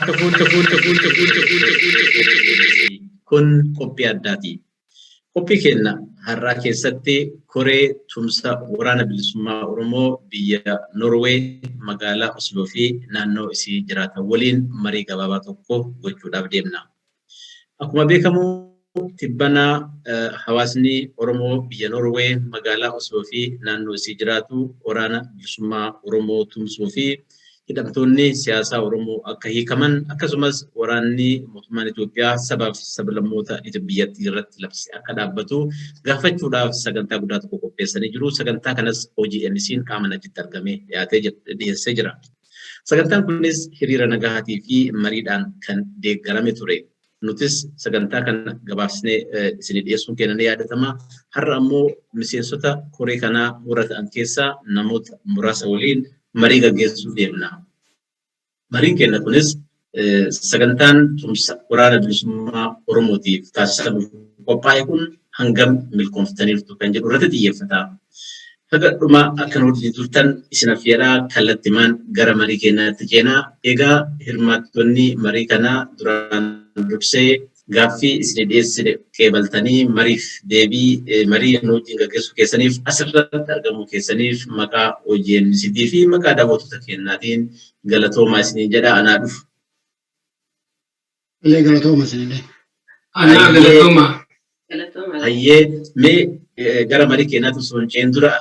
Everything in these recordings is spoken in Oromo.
Harka fuute fuute fuute fuute fuute fuute. Kun qophii addaati. Qophii keenya har'aa keessatti koree tumsa waraana bilisummaa Oromoo biyya Norwee magaalaa Osloo fi naannoo isii jiraatan waliin marii gabaabaa tokko gochuudhaaf deemna. Akkuma beekamu tibbana hawaasni Oromoo biyya Norwee magaalaa Osloo fi naannoo isii jiraatu waraana bilisummaa Oromoo tumsuu fi hidhamtoonni siyaasaa Oromoo akka hiikaman, akkasumas waraanni mootummaan Itoophiyaa sabaaf sablammoota biyyattii irratti labse akka dhaabbatu gaafachuudhaaf sagantaa guddaa tokko qopheessanii jiru. Sagantaa kanas OGMC'n qaama achitti argamee dhiyaatee dhiyeessee jira. Sagantaan kunis hiriira nagahaatii fi mariidhaan kan deeggarame ture. Nutis sagantaa kana gabaabsinee isinii dhiyeessuun keenya ni yaadatama. Har'a ammoo miseensota koree kanaa warra ta'an keessaa namoota muraasa waliin marii gaggeessuuf deemna. Mariin keenya kunis sagantaan tumsa waraana bilisummaa Oromootiif taasisamuuf qophaa'e kun hangam milkoomftaniirtu kan jedhu irratti xiyyeeffata. Haga dhuma akka nu wajjin turtan isin affeeraa, kallattimaan gara marii keenyaatti ceenaa. Egaa hirmaattonni marii kanaa duraan dursee gaaffii isin dhiyeessine qeebaltanii mariif deebii marii nu wajjin gaggeessuu keessaniif, asirratti argamuu keessaniif maqaa OGMCT fi maqaa daawwattoota keenyaatiin galatoomaa isiniin jedha, anaa dhufu. Illee galatooma isinillee. Anaa galatooma. Hayyee, mee gara marii keenyaatti osoo hin ce'in dura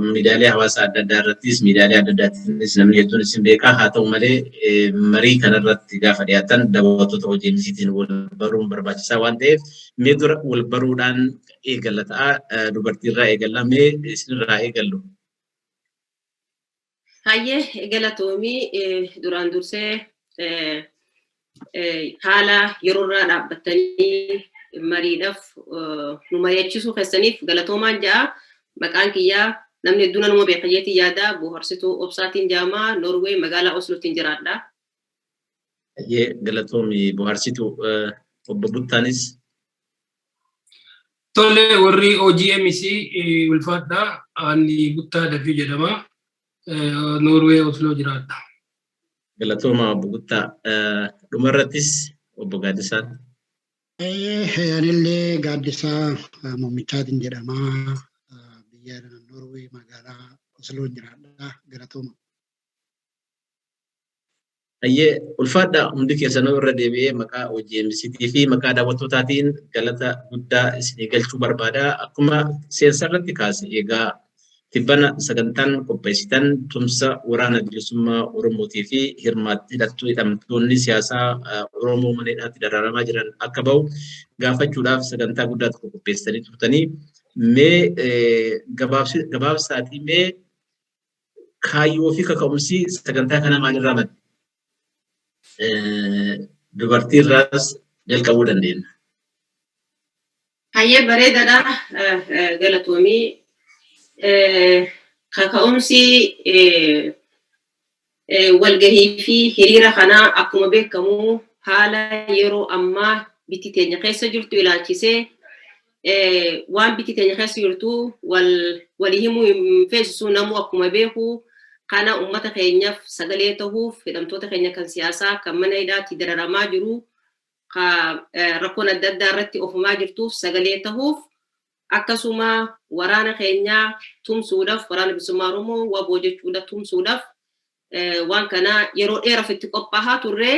miidiyaalee hawaasaa adda addaa irrattis, miidiyaalee adda addaattis namni hedduun isin beekaa. Haa ta'u malee, marii kanarratti gaafa dhiyaatan daawwattoota OGMCtiin wal baruun barbaachisaa waan ta'eef, mee dura wal baruudhaan eegalla ta'a. Dubartiirraa eegalla, mee isinirraa eegallu. Hayyee, galatoomii. Duraan dursee haala yeroorraa dhaabbattanii mariidhaaf nu mari'achiisuu keessaniif galatoomaan ja'a. Maqaan kiyyaa namni hedduun anuma beekayyeetiin yaada, Bohaarsituu Obsaatiin jaamaa, Norwee magaalaa Oslootiin jiraadha. Hayyee, galatoomii Bohaarsituu. Obbo Buttaanis. Tole, warri OGMC ulfaadha. Ani Buttaa Dafii jedhama. Norwee Osloo jiraadha. Galatooma, obbo Buttaa. Dhumarrattis obbo Gaaddisaan. Anillee Gaaddisaa Muummichaatiin jedhama. Biyya Norwee magaalaa Osloon jiraadha. Galatooma. Hayyee, ulfaadha hundi keessanuu. Irra deebi'ee maqaa OGMCT fi maqaa daawwattootaatiin galata guddaa isinii galchuu barbaada. Akkuma seensa irratti kaase, egaa tibbana sagantaan qopheessitan tumsa waraana bilisummaa Oromootii fi hirmaattuu hidhamtoonni siyaasaa Oromoo mana hidhaatti dararamaa jiran akka bahu gaafachuudhaaf sagantaa guddaa tokko qopheessanii turtanii, mee gabaabsaatii mee kaayyoo fi kaka'umsi sagantaa kana maalirraa madde? Dubartii irraas jalqabuu dandeenya. Hayyee, bareedaadha, galatoomii. Kaka'umsi walgahii fi hiriira kanaa akkuma beekamu haala yeroo ammaa bitti teenya keessa jirtu ilaalchisee, waan bitti teenya keessa jirtu walii himuu hin feesisu, namuu akkuma beeku kana uummata keenyaaf sagalee ta'uuf, hidhamtoota keenya kan siyaasaa kan mana hidhaatti dararamaa jiru, rakkoon adda addaa irratti ofumaa jirtuuf sagalee ta'uuf, akkasuma waraana keenyaa tumsuudhaaf, waraana bilisummaa Oromoo WBO jechuudha tumsuudhaaf, waan kana yeroo dheeraaf itti qophaa'aa turre.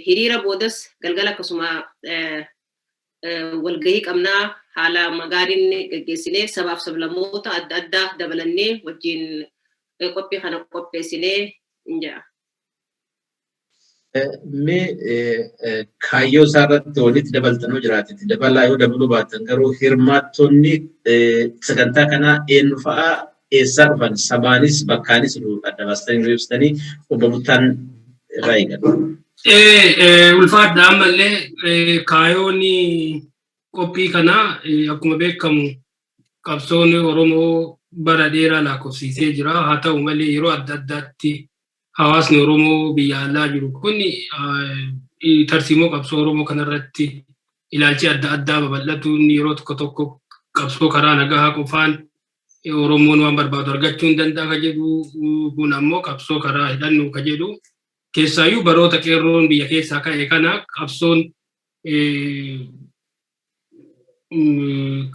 Hiriira boodas galgala akkasuma walgahii qabnaa haala magaariin geggeessinee, sabaaf sablammoota adda addaa dabalannee wajjin qophii kana qopheessinee hin jedha. Mee kaayyoo isaa irratti walitti dabaltanuu jiraatetti dabalaa, yoo dabaluu baatan garuu hirmaattonni sagantaa kanaa eenyu fa'aa, eessaa dhufan, sabaanis bakkaanis adda baastanii nu ibsitanii, obbo Buttaan irraa eegalu. Ulfaadha, ammallee kaayyoon qophii kanaa akkuma beekamu qabsoon Oromoo bara dheeraa lakkoofsisee jira. Haa ta'u malee, yeroo adda addaatti hawaasni Oromoo biyya alaa jiru kun tarsiimoo qabsoo Oromoo kanarratti ilaalchi adda addaa babal'atuun, yeroo tokko tokko qabsoo karaa nagahaa qofaan Oromoon waan barbaadu argachuu hin danda'a ka jedhu, kun ammoo qabsoo karaa hidhannoo ka jedhu. Keessaayyuu baroota qeerroon biyya keessaa ka'e kana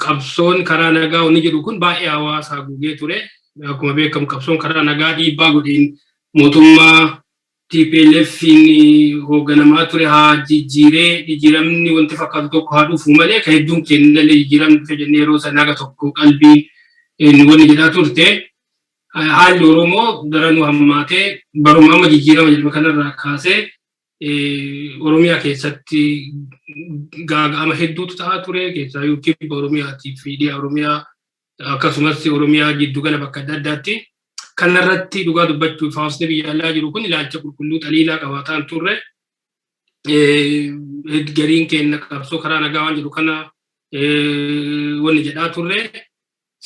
qabsoon karaa nagaa wanni jedhu kun baay'ee hawaasa haguugee ture. Akkuma beekamu qabsoon karaa nagaa dhiibbaa godheen mootummaa TPLF'n hoogganamaa ture haa jijjiiree jijjiiramni wanti fakkaatu tokko haa dhufu malee kan hedduun kennallee jijjiiramni dhufe jennee yeroo sana haga tokko qalbiin wanni jedhaa turte. Haalli Oromoo daranuu hammaatee baruma amma jijjiirama jedhame kanarraa kaasee Oromiyaa keessatti gaaga'ama hedduutu ta'aa ture. Keessaayyuu kibba Oromiyaatii fi dhiha Oromiyaa akkasumas Oromiyaa giddugala bakka adda addaatti. Kanarratti dhugaa dubbachuuf hawaasni biyya alaa jiru kun ilaalcha qulqulluu xaliilaa qabaataa hin turre. Gariin keenya qabsoo karaa nagaa waan jedhu kana wanni jedhaa turre.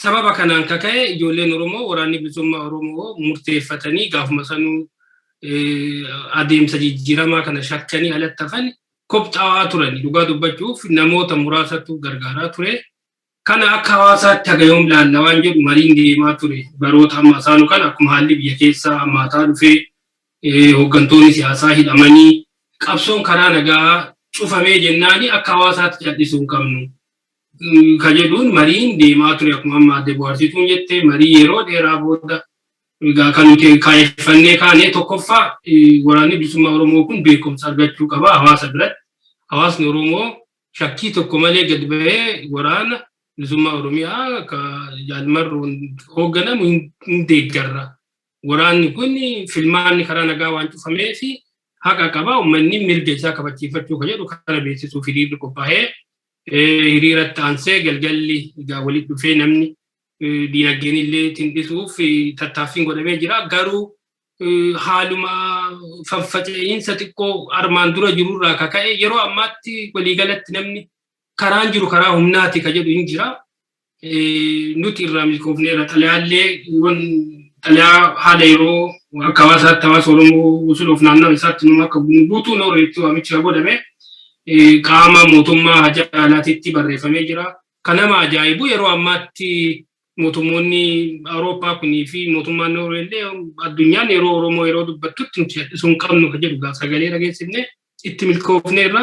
Sababa kanaan kaka'e ijoolleen Oromoo waraanni bilisummaa Oromoo murteeffatanii gaafuma sanuu adeemsa jijjiiramaa kana shakkanii alatti hafan kopxaawaa turan. Dhugaa dubbachuuf namoota muraasatu gargaaraa ture. Kana akka hawaasaatti haga yoom laalla waan jedhu mariin deemaa ture. Baroota amma isaanu kana akkuma haalli biyya keessaa hammaataa dhufee hooggantoonni siyaasaa hidhamanii qabsoon karaa nagaa cufamee jennaani akka hawaasaatti cal'isuu hin qabnu. Ka jedhuun mariin deemaa ture akkuma amma adde Bohaarsituun jette marii yeroo dheeraa booda egaa kan nuti kaayeffannee kaane tokkoffaa waraanni bilisummaa Oromoo kun beekumsa argachuu qaba hawaasa biratti. Hawaasni Oromoo shakkii tokko malee gad bahee waraana bilisummaa Oromiyaa ka Jaal Marroon hoogganamu hin deeggarra. Waraanni kun filmaanni karaa nagaa waan cufameef haqa qaba uummanni mirga isaa kabachiifachuu kan jedhu kana beeksisuuf hiriirri qophaa'ee hiriiratti aansee galgalli egaa walitti dhufee namni diinagdeen illee tindhisuuf tattaaffiin godhamee jira. Garuu haaluma faffaca'iinsa xiqqoo armaan dura jirurraa kaka'e yeroo ammaatti waliigalatti namni karaan jiru karaa humnaati ka jedhu hin jira. Nuti irraa milkoofneerra xalayaallee xalayaa haala yeroo akka hawaasaatti hawaasa Oromoo usuloof naannawa isaatti numa akka guutuu Noorweetti waamicha godhame qaama mootummaa haja alaatitti barreeffamee jira. Kan nama ajaa'ibu yeroo ammaatti mootummoonni Awurooppaa kunii fi mootummaan Noorwee illee addunyaan yeroo Oromoo yeroo dubbattutti nuti jal'isuu hin qabnu kan jedhu sagalee dhageessifne itti milkoofneerra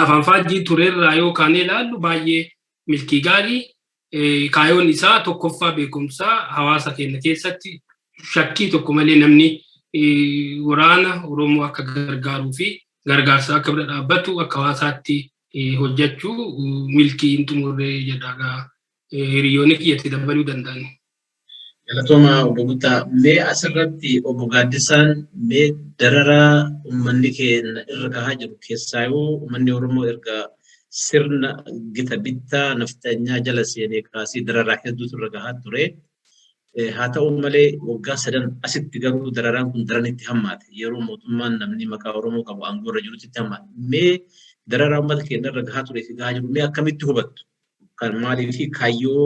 afaan faajjii turerraa yoo kaanee ilaallu baay'ee milkii gaarii kaayoon isaa tokkoffaa beekumsaa hawaasa keenya keessatti shakkii tokko malee namni waraana Oromoo akka gargaaruu fi gargaarsa akka bira dhaabbatu akka hawaasaatti hojjechuu milkii hin xumurre jedha hiriyoonni kiyyatti dabaluu danda'an. Galatooma obbo Guutaa. Mee asirratti obbo Gaaddisaan mee dararaa uummanni keenya irra gahaa jiru keessaayyuu uummanni Oromoo erga sirna gita bittaa nafxanyaa jala seenee kaasee dararaa hedduutu irra gahaa ture. Haa ta'u malee waggaa sadan asitti garuu dararaan kun daran itti hammaate. Yeroo mootummaan namni maqaa Oromoo qabu aangoo irra jirutti itti hammaate. Mee dararaa uummata keenya irra gahaa turee fi gahaa jiru mee akkamitti hubattu? Kan maalii fi kaayyoo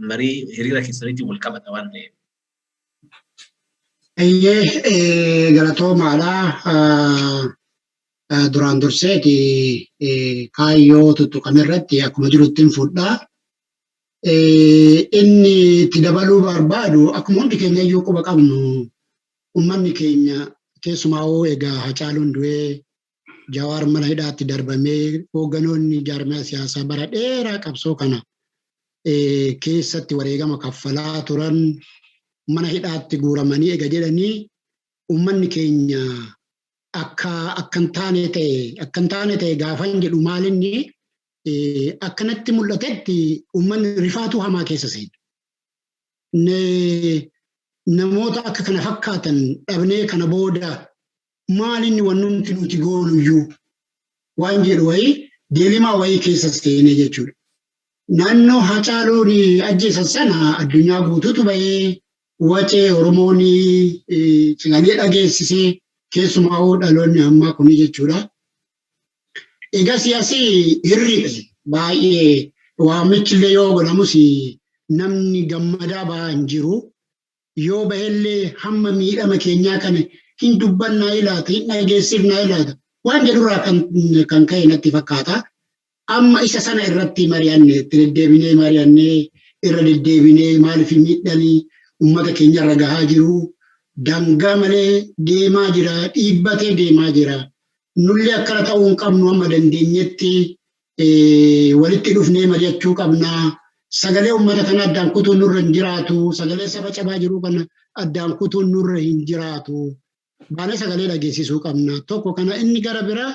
marii hiriira keessaniitiin wal qabata waan ta'eef. Eeyyee galatoomaadha. Duraan durseeti kaayyoo tuttuqame irratti akkuma jirutti hin fudhaa. Inni itti dabaluu barbaadu akkuma hundi keenya iyyuu quba qabnu uummanni keenya keessumaa hoo egaa Hacaaluun du'ee Jawaar mana hidhaatti darbamee hoogganoonni jaarmiyaa siyaasaa bara dheeraa qabsoo kana keessatti wareegama kaffalaa turan mana hidhaatti guuramanii ega jedhanii uummanni keenya akka akkan taane ta'e akkan taane ta'e gaafan jedhu maalinni akkanatti mul'atetti uummanni rifaatuu hamaa keessa seena. Namoota akka kana fakkaatan dhabnee kana booda maalinni wannumti nuti goonuyyuu waan jedhu wayii deelimaa wayii keessa seenee jechuudha. Naannoo Hacaaluun ajjeesan sana addunyaa guutuutu bahee wacee Oromoon sagalee dhageessisee keessumaa hoo dhaloonni ammaa kuni jechuudha. Egaa siyaasii hirriidha baay'ee waamichi illee yoo godhamus namni gammadaa bahaa hin jiru. Yoo bahellee hamma miidhama keenyaa kana hin dubbannaa ilaata, hin dhageessifnaa ilaata. Waan jedhurraa kan ka'e natti fakkaata. Amma isa sana irratti mari'anne itti deddeebinee mari'annee irra deddeebinee maaliif miidhanii uummata keenya irra gahaa jiru. Dangaa malee deemaa jira, dhiibbatee deemaa jira. Nullee akkana ta'uu hin qabnu, amma dandeenyetti walitti dhufnee mari'achuu qabna. Sagalee uummata kana addaan kutuun nurra hin jiraatu. Sagalee saba cabaa jiru kana addaan kutuun nurra hin jiraatu. Baanee sagalee dhageessisuu qabna. Tokko kana. Inni gara biraa,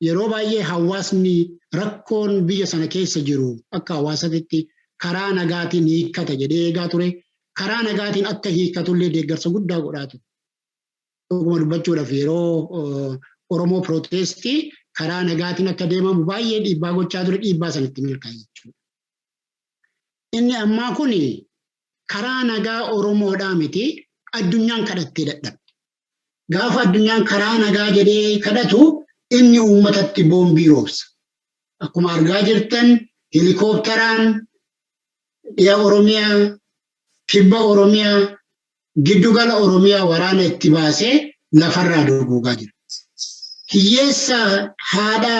yeroo baay'ee hawaasni rakkoon biyya sana keessa jiru akka hawaasatti karaa nagaatiin hiikkata jedhee eegaa ture. Karaa nagaatiin akka hiikkatullee deeggarsa guddaa godhaa ture. Dhuguma dubbachuudhaaf, yeroo Oromoo protestii karaa nagaatiin akka deemamu baay'ee dhiibbaa gochaa ture, dhiibbaa sanatti milkaa'e jechuudha. Inni ammaa kun karaa nagaa Oromoodhaa miti, addunyaan kadhattee dadhabde. Gaafa addunyaan karaa nagaa jedhee kadhatu, inni uummatatti boombii roobsa. Akkuma argaa jirtan, heelikooptaraan dhiya Oromiyaa, kibba Oromiyaa, giddugala Oromiyaa waraana itti baasee lafarraa duguugaa jira. Hiyyeessa haadha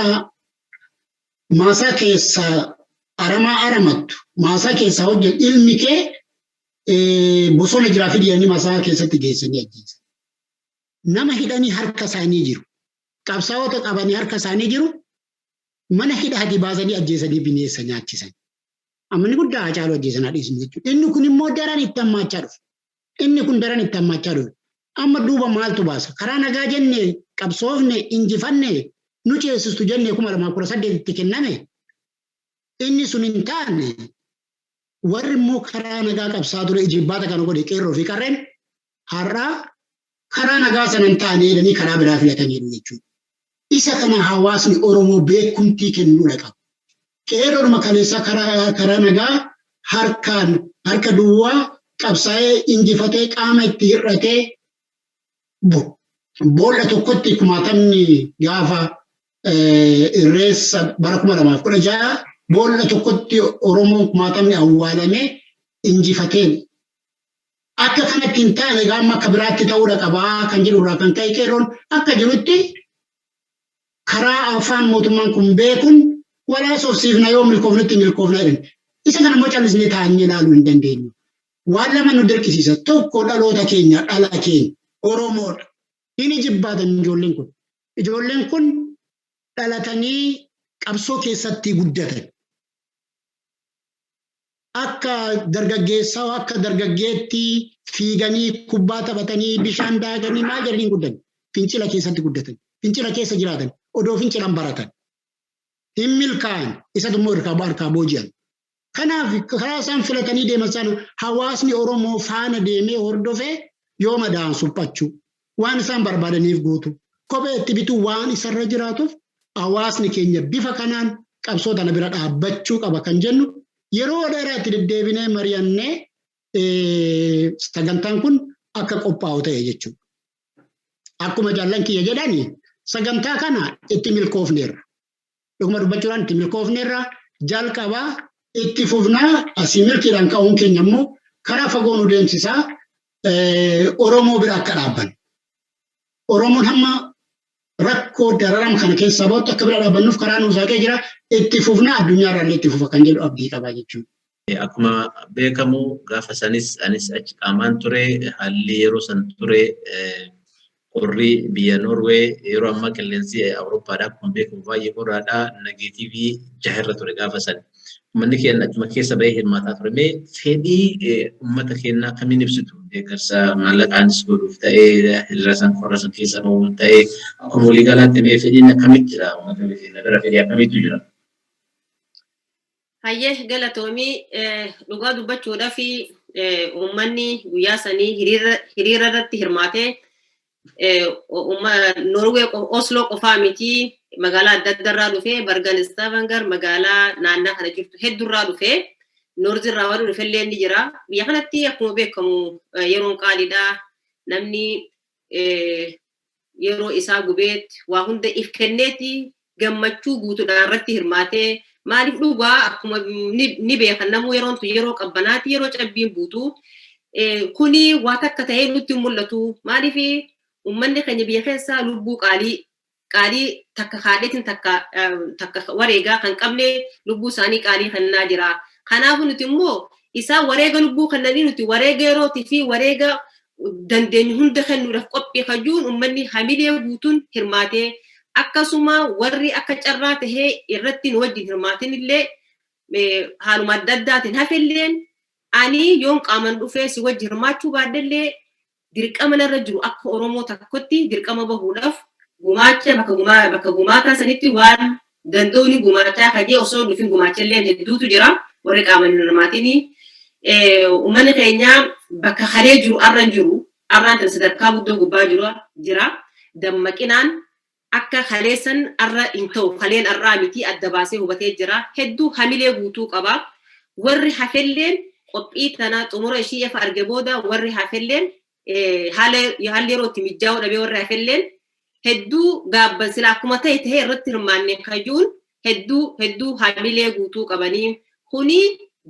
maasaa keessaa aramaa aramattu, maasaa keessaa hojjetu, ilmi kee bosona jiraa fidiyanii maasaa keessatti geessanii ajjeesan. Nama hidhanii harka isaanii jiru. Qabsaa'ota qabanii harka isaanii jiru. Mana hidhaatii baasanii ajjeesanii bineensa nyaachisan. Amma guddaa Hacaaluu ajjeesan dhiisnu jechuudha. Inni kun immoo daran itti hammaachaa dhufe. Inni kun daran itti hammaachaa dhufe. Amma duuba maaltu baasa? Karaa nagaa jenne qabsoofne, injifanne, nu ceesistu jenne 2018 itti kenname. Inni sun hin taane. Warri immoo karaa nagaa qabsaa ture, ijibbaata kana godhe, qeerroo fi qarreen har'aa karaa nagaa sana hin taane jedhanii karaa biraa filataniiru jechuudha. Isa kana hawaasni Oromoo beekumtii kennuudha qaba. Qeerroodhuma kaleessaa karaa nagaa harkaan harka duwwaa qabsaa'ee injifatee, qaama itti hir'atee, boolla tokkotti kumaatamni gaafa irreessa bara 2016 boolla tokkotti Oromoon kumaatamni awwaalamee injifateen akka kanatti hin taane, gaama akka biraatti ta'uudha qabaa kan jedhu irraa kan ka'e, qeerroon akka jirutti karaa afaan mootummaan kun beekuun walaa sobsiifna, yoo milkoofnetti milkoofna jedhan. Isa kana immoo callisnee taa'anii ilaaluu hin dandeenyu. Waan lama nu dirqisiisa. Tokko, dhaloota keenya, dhala keenya Oromoodha. Inni jibbaatan ijoolleen kun. Ijoolleen kun dhalatanii qabsoo keessatti guddatan. Akka dargaggeessaa, akka dargaggeetti fiiganii, kubbaa taphatanii, bishaan daakanii, maal jedhanii guddatan. Fincila keessatti guddatan. Fincila keessa jiraatan. Odoo fincilan baratan. Hin milkaa'an. Isatu immoo harkaa booji'an. Kanaaf karaa isaan filatanii deeman sana hawaasni Oromoo faana deemee hordofee, yoo madaa'an suphachuu, waan isaan barbaadaniif guutu, kophee itti bituu waan isarra jiraatuuf, hawaasni keenya bifa kanaan qabsoo tana bira dhaabbachuu qaba kan jennu yeroo dheeraa itti deddeebinee mari'annee sagantaan kun akka qophaa'u ta'e jechuudha. Akkuma jaallan kiyya jedhani, sagantaa kana itti milkoofneerra. Dhuguma dubbachuudhaan itti milkoofneerra, jalqabaa itti fufnaa. Asii milkiidhaan ka'uun keenya immoo karaa fagoo nu deemsisaa. Oromoo bira akka dhaabbannu. Oromoon hamma rakkoo dararam kana keessaa bahutti akka bira dhaabbannuuf karaa nu saaqee jira. Itti fufnaa, addunyaarraa illee itti fufa kan jedhu abdii qabaa jechuudha. Akkuma beekamu, gaafa sanis anis achi qaamaan ture. Haalli yeroo san ture, qorri biyya Norway yeroo ammaa qilleensi Awurooppaadha, akkuma beekamu baay'ee qorraadha, negative 6 irra ture gaafa san. Uummanni keenya achuma keessa bahee hirmaataa ture. Mee fedhii uummata keenyaa akkamiin ibsitu? Deeggarsa maallaqaanis godhuuf ta'ee, hiriira san qorra san keessa bahuun ta'ee, akkuma waliigalaatti mee fedhiin akkamitti jira? Uummata keenya bira fedhii akkamiitu jira? Hayyee, galatoomii. Dhugaa dubbachuudhaaf, uummanni guyyaa sanii hiriira irratti hirmaatee Norwee Osloo qofaa miti, magaalaa adda addaa irraa dhufee, Bergen, Stavanger, magaalaa naannaa kana jirtu hedduurraa dhufee, North irraa warri dhufellee ni jira. Biyya kanatti akkuma beekamu yeroon qaaliidha. Namni yeroo isaa gubeet waa hunda if kenneeti gammachuu guutuudhaan irratti hirmaatee. Maaliif, dhugaa akkuma ni beekan namuu, yeroon tun yeroo qabbanaati, yeroo cabbiin buutu. Kuni waa takka ta'ee nutti hin mul'atu. Maaliif, uummanni keenya biyya keessaa lubbuu qaalii qaalii takka haadheetiin takka takka wareegaa kan qabne lubbuu isaanii qaalii kennaa jira. Kanaafuu nuti immoo Isaan wareega lubbuu kennanii nuti wareega yerootii fi wareega dandeenyu hunda kennuudhaaf qophii kajuun uummanni hamilee guutuun hirmaatee akkasuma warri akka carraa tahee irratti nu wajjin hirmaatin illee haaluma adda addaatiin hafelleen ani yoon qaaman dhufee si wajjin hirmaachuu baadhellee dirqama narra jiru akka Oromoo tokkotti dirqama bahuudhaaf gumaacha bakka gumaataa sanitti waan danda'u ni gumaachaa kajee osoo dhufin gumaachallee hedduutu jira warri qaaman hin hirmaatinii. Uummanni keenya bakka kalee jiru arra hin jiru arraan tana sadarkaa guddoo gubbaa jiru jira dammaqinaan akka kaleessan arra hin ta'u kaleen arraa miti adda baasee hubatee jira hedduu hamilee guutuu qaba warri hafelleen qophii tana xumura ishii efa arge booda warri hafelleen haalli yeroo itti mijaa'uu dhabee warri hafelleen hedduu gaabban sila akkuma ta'e ta'ee irratti hirmaanneen kajuun hedduu hedduu hamilee guutuu qabanii kuni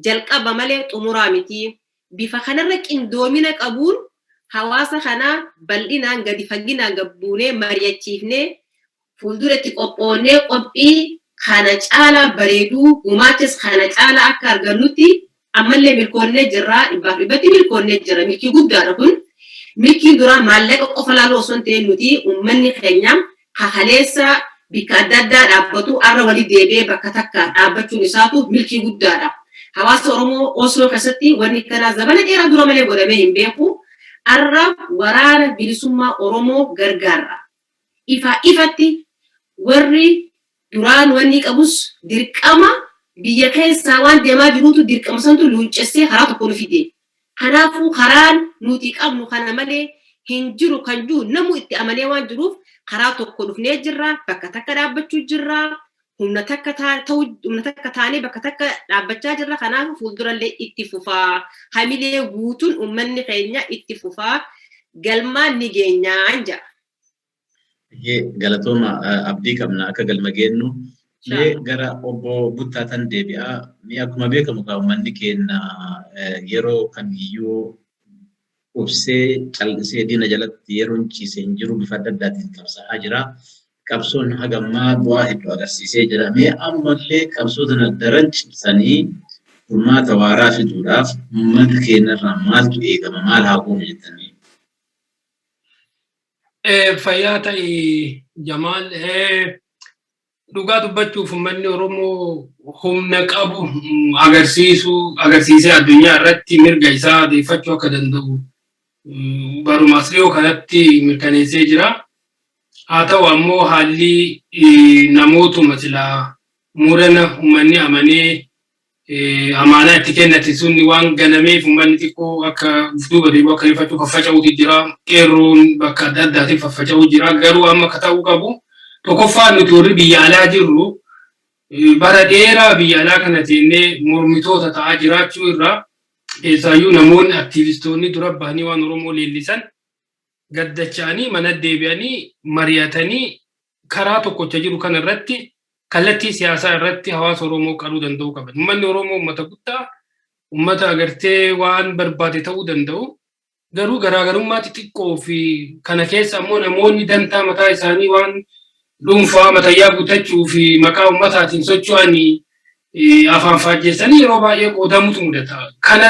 jalqaba malee xumuraa miti. Bifa kanarra qindoomina qabuun hawaasa kanaa bal'inaan gadi faginaan gabbuunee mari'achiifnee fuulduratti qophoonnee qophii kana caalaa bareeduu gumaachas kana caalaa akka argannutti ammallee milkoonnee jirra dhibbaaf dhibbatti milkoonnee jirra milkii guddaadha kun. Milkiin duraa maallaqa qofa laaluu osoo hin ta'in nuti uummanni keenya kakaleessa bikka adda addaa dhaabbatu arra walii deebi'ee bakka takka dhaabbachuun isaatu milkii guddaadha. Hawaasa Oromoo Osloo keessatti wanni kanaa zabana dheeraa dura malee godhamee hin beeku. Arra waraana bilisummaa Oromoo gargaarra. Ifaa ifatti warri duraan wanni qabus dirqama biyya keessaa waan deemaa jiruutu dirqama santu luuccessee karaa tokko nu fide. Kanaafuu karaan nuti qabnu kana malee hin jiru kan jiru namu itti amanee waan jiruuf karaa tokko dhufnee jirra bakka takka dhaabbachuu jirra humna takka humna takka taanee bakka takka dhaabbachaa jirra kanaafuu fuuldurallee itti fufaa hamilee guutuun uummanni keenya itti fufaa galmaan ni geenyaan jedha. Galatooma abdii qabna akka galma geennu. Mee gara obbo Buttaatan deebi'aa. Mee akkuma beekamu kaa uummanni keenya yeroo kamiyyuu obsee callisee diina jalatti yeroon ciisee hin jiru bifa adda addaatiin qabsaa'aa jira. Qabsoon hagammaa bu'aa hedduu agarsiisee jira. Mee ammallee qabsoo tana daran cimsanii furmaata waaraa fiduudhaaf uummata keenyarraa maaltu eegama? Maal haa goonu jettanii? Fayyaa ta'i Jamaal. Dhugaa dubbachuuf uummanni Oromoo humna qabu agarsiisuu agarsiisee addunyaa irratti mirga isaa deeffachuu akka danda'u barumaas dhiyoo kanatti mirkaneessee jira. Haa ta'u ammoo haalli namootuma silaa murana uummanni amanee amaanaa itti kennate sun waan ganameef uummanni xiqqoo akka duuba deebi'u akka rifachuu faffaca'uutu jira. Qeerroon bakka adda addaatiin faffaca'uu jira. Garuu amma akka ta'uu qabu tokkoffaa nuti warri biyya alaa jirru bara dheeraa biyya alaa kana teennee mormitoota ta'aa jiraachuu irraa keessaayyuu namoonni aktiivistoonni dura bahanii waan Oromoo leellisan gaddacha'anii mana deebi'anii mari'atanii karaa tokkocha jiru kana irratti kallattii siyaasaa irratti hawaasa Oromoo qaruu danda'uu qaban. Uummanni Oromoo uummata guddaa, uummata agartee waan barbaade ta'uu danda'u. Garuu garaagarummaa xixiqqoo fi kana keessa ammoo namoonni dantaa mataa isaanii waan dhuunfaa matayyaa guuttachuu fi maqaa uummataatiin socho'an afaan faajjeessanii yeroo baay'ee qoodamutu mudata. Kana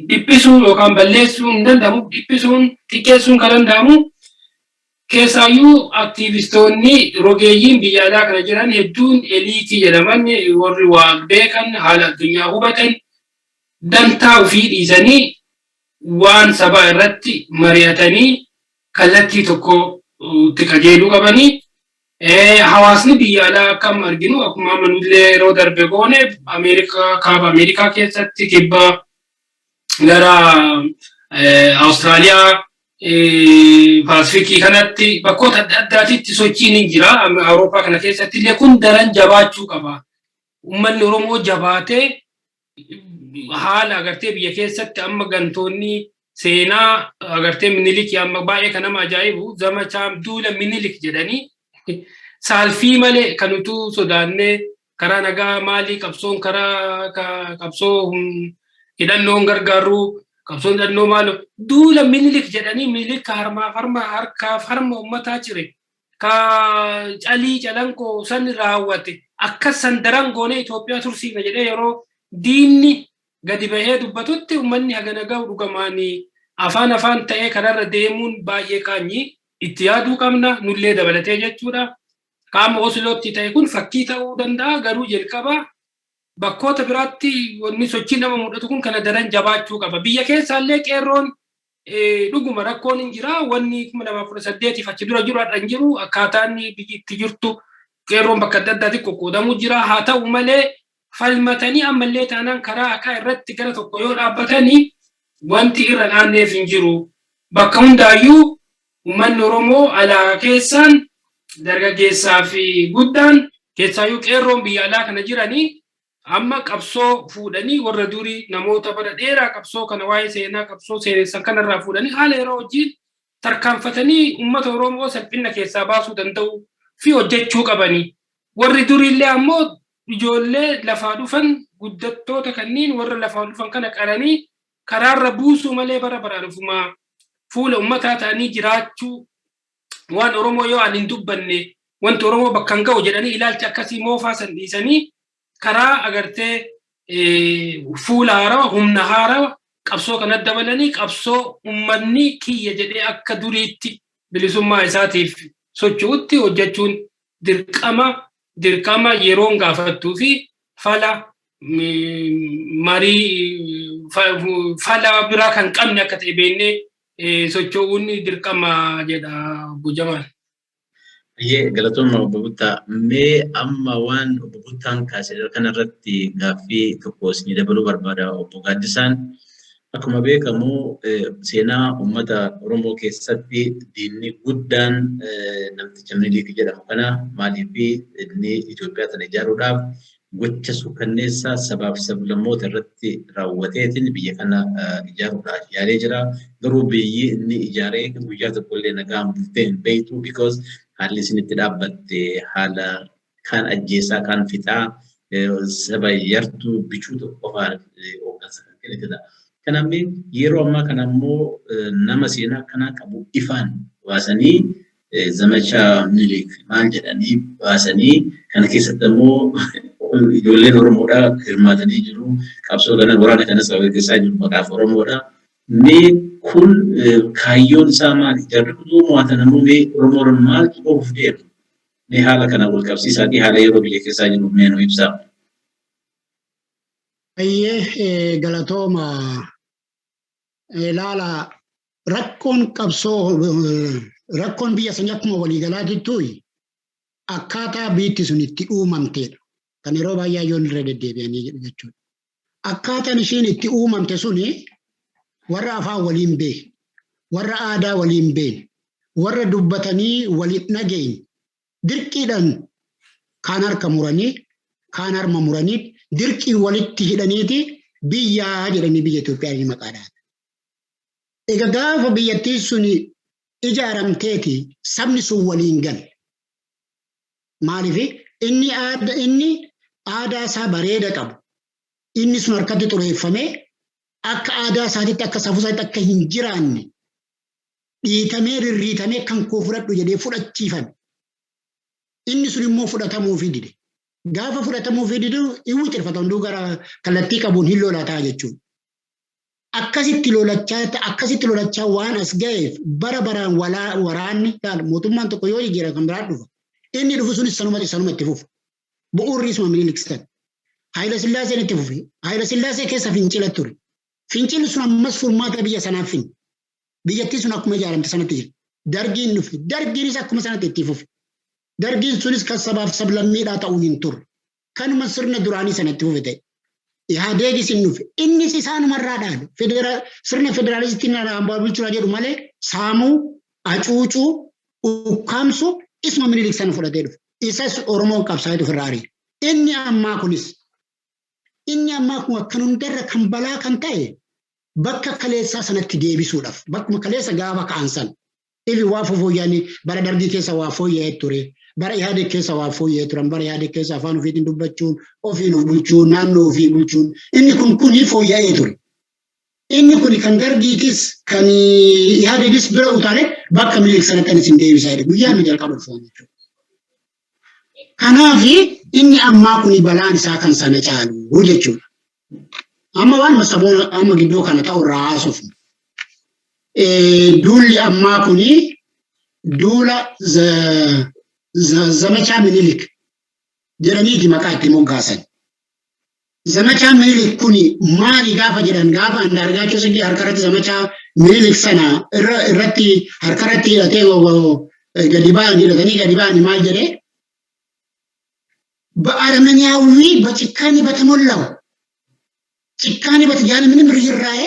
dhiphisuun yookaan balleessuun hin danda'amu. Dhiphisuun xiqqeessuun kan danda'amu keessaayyuu aktiivistoonni rogeeyyiin biyya alaa kana jiran hedduun eliitii jedhaman warri waa beekan haala addunyaa hubatan dantaa ofii dhiisanii waan sabaa irratti mari'atanii kallattii tokko itti qajeeluu qabanii. Hawaasni biyya alaa akka amma arginu akkuma amma nullee yeroo darbe goone Ameerikaa kaaba Ameerikaa keessatti kibba gara Awustiraaliyaa Paasifikii kanatti bakkoota adda addaatitti sochiin hin jira. Awurooppaa kana keessatti illee kun daran jabaachuu qaba. Uummanni Oromoo jabaatee haala agartee biyya keessatti amma gantoonni seenaa agartee Minilik amma baay'ee kan nama ajaa'ibu zamachaa duula Minilik jedhanii saalfii malee kan utuu sodaannee karaa nagaa maalii qabsoon karaa qabsoo hidhannoon gargaarru qabsoon hidhannoo maalo duula Minilik jedhanii Minilik ka harmaaf harma harkaaf harma uummataa cire ka calii calanqoo san raawwate akkas san daran goonee Itoophiyaa tursiifna jedhee yeroo diinni gadi bahee dubbatutti uummanni hagana gahu dhugamaan afaan afaan ta'ee kanarra deemuun baay'ee qaanyii itti yaaduu qabna nullee dabalatee jechuudha. Qaama Oslootti ta'e kun fakkii ta'uu danda'a garuu jalqaba bakkoota biraatti wanni sochii nama mul'atu kun kana daran jabaachuu qaba. Biyya keessaallee qeerroon dhuguma rakkoon hin jira. Wanni 2018 achi dura jiru har'a hin jiru. Akkaataan biyyi itti jirtu qeerroon bakka adda addaatti qoqqoodamuu jira. Haa ta'u malee falmatanii ammallee taanaan karaa haqaa irratti gara tokko yoo dhaabbatanii wanti irra naanneef hin jiru. Bakka hundaayyuu uummanni Oromoo alaa keessaan dargaggeessaa fi guddaan keessaayyuu qeerroon biyya alaa kana jiranii amma qabsoo fuudhanii warra durii namoota bara dheeraa qabsoo kana waa'ee seenaa qabsoo seenessan kanarraa fuudhanii haala yeroo wajjin tarkaanfatanii uummata Oromoo salphina keessaa baasuu danda'u fi hojjechuu qabanii. Warri duriillee ammoo ijoollee lafaa dhufan guddattoota kanneen warra lafaa dhufan kana qaranii karaarra buusuu malee bara baraan ofumaa fuula uummataa ta'anii jiraachuu waan Oromoo yoo ani hin dubbanne wanti Oromoo bakka hin ga'u jedhanii ilaalcha akkasii moofaa san dhiisanii karaa agartee fuula haarawaa humna haarawaa qabsoo kana dabalanii qabsoo uummanni kiyya jedhee akka duriitti bilisummaa isaatiif socho'utti hojjechuun dirqama dirqama yeroon gaafattuu fi fala marii fala biraa kan qabne akka ta'e beeknee socho'uun dirqama jedha obbo Jamaan. Baay'ee galatooma obbo Buttaa. Mee amma waan obbo Buttaan kaase kanarratti gaaffii tokko isinii dabaluu barbaada obbo Gaaddisaan. Akkuma beekamu seenaa uummata Oromoo keessatti diinni guddaan namticha Minilik jedhamu kana maaliif inni Itoophiyaa tana ijaaruudhaaf gocha suukanneessaa sabaaf sablammoota irratti raawwateetiin biyya kana ijaaruudhaaf yaalee jira. Garuu biyyi inni ijaaree guyyaa tokkollee nagaan bultee hin beektu because haalli isin itti dhaabbatte haala kaan ajjeesaa kaan fixaa saba yartuu bicuu tokko qofaan hooggansa kan kennitedha. Kanaaf yeroo ammaa kana immoo nama seenaa akkanaa qabu ifaan baasanii zamacha Minilik maal jedhanii baasanii kana keessatti immoo ijoolleen Oromoodha hirmaatanii jiru. Qabsoo kana waraana kanas gaggeessaa jiru maqaaf Oromoodha. Mee kun kaayyoon isaa maali? Jarri kun yoo mo'atan ammoo mee Oromoon maaltu bahuuf deema? Mee haala kana wal qabsiisaatii haala yeroo biyya keessaa jiru mee nu ibsaa. Baay'ee galatooma ilaala rakkoon qabsoo rakkoon biyya sanii akkuma waliigalaatittu akkaataa biyyi sun itti uumamtedha. Kan yeroo baay'ee hayyoonni irra deddeebi'anii jedhu jechuudha. Akkaataan ishiin itti uumamte suni warra afaan waliin beekne, warra aadaa waliin beekne, warra dubbatanii waliin dhageenye dirqiidhaan kaan harka muranii, kaan harma muranii dirqii walitti hidhaniiti biyyaa jedhanii biyya Itoophiyaa ni maqaadhaan. Egaa gaafa biyyattiin sun ijaaramteeti sabni sun waliin gale. Maaliif inni aadaa inni aadaa isaa bareeda qabu. Inni sun harkatti xureeffamee akka aadaa isaatiitti akka safuu isaatiitti akka hin jiraanne dhiitamee rirriitamee kan koo fudhadhu jedhee fudhachiifame. Inni sun immoo fudhatamuufii dide. Gaafa fudhatamuufii didu hin wixirfata hunduu gara kallattii qabuun hin lolataa jechuudha. Akkasitti lolachaa akkasitti lolachaa waan as ga'eef bara baraan waraanni mootummaan tokko yoo jijjiira kan biraa dhufa. Inni dhufu sunis sanuma sanuma itti fufa. Bu'uurri isuma Minilik sana. Haayila Sillaaseen itti fufe. Haayila Sillaasee keessa fincila ture. Fincilli sun ammas furmaata biyya sanaaf finne. Biyyattii sun akkuma ijaaramte sanatti jira. Dargiin dhufe. Dargiinis akkuma sanatti itti fufe. Dargiin sunis kan sabaaf sablammiidhaa ta'uu hin turre. Kanuma sirna duraanii sanatti fufe ta'e. Ihaadeegis hin dhufe. Innis isaanumarraa dhaale. Sirna federaalistiin hambaa bulchuudha jedhu malee saamuu, hacuucuu, ukkaamsuu isuma Minilik sana fudhatee dhufe. Isas Oromoon qabsaa'ee ofirraa ari'e. Inni ammaa kunis inni ammaa kun akkan hundarra kan balaa kan ta'e bakka kaleessaa sanatti deebisuudhaaf bakkuma kaleessa gaafa ka'an sana ifi waa fooyya'anii bara dargii keessa waa fooyya'ee ture bara Ihaadeg keessa waa fooyya'ee turan bara Ihaadeg keessa afaan ofiitiin dubbachuun ofiin of bulchuun naannoo ofii bulchuun inni kun kuni fooyya'ee ture. Inni kun kan dargiitis kan Ihaadegis bira utaalee bakka Minilik sanatti anis hin deebisaa jedhe guyyaa inni jalqaba dhufu jechuudha. Kanaaf inni ammaa kuni balaan isaa kan sana caalu jechuudha. Amma waan saboona amma gidduu kana ta'u irraa haasofnu. Duulli ammaa kuni duula zamachaa Minilik jedhaniiti maqaa itti moggaasan. Zamachaa Minilik kuni maali gaafa jedhan gaafa Andaargaachoo Tsiggee harkarratti zamachaa Minilik sana irratti harkarratti hidhatee gadi ba'an hidhatanii gadi ba'an maal jedhee በአረመኔያዊ በጭካኔ በተሞላው ጭካኔ ያለ ምንም ርኅራኄ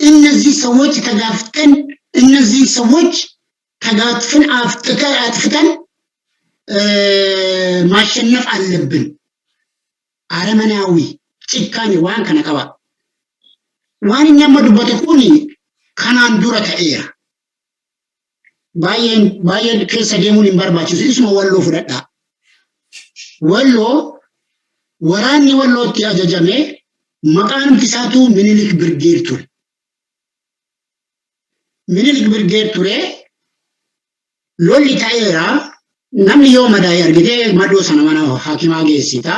እነዚህ ሰዎች ተጋፍተን እነዚህ ሰዎች ተጋፍተን አጥፍተን ማሸነፍ አለብን። አረመኔያዊ ጭካኔ waan kana qaba. Waan inni amma dubbate kun kanaan dura ta'eera. Baay'een baay'een keessa deemuun hin barbaachisu. Isuma Walloo fudhadhaa. Walloo waraanni Wallootti ajajame maqaan isaatu Minilik Birgeer ture. Minilik Birgeer ture lolli ta'eera. Namni yoo madaa'e argitee madoo sana mana hakimaa geessita.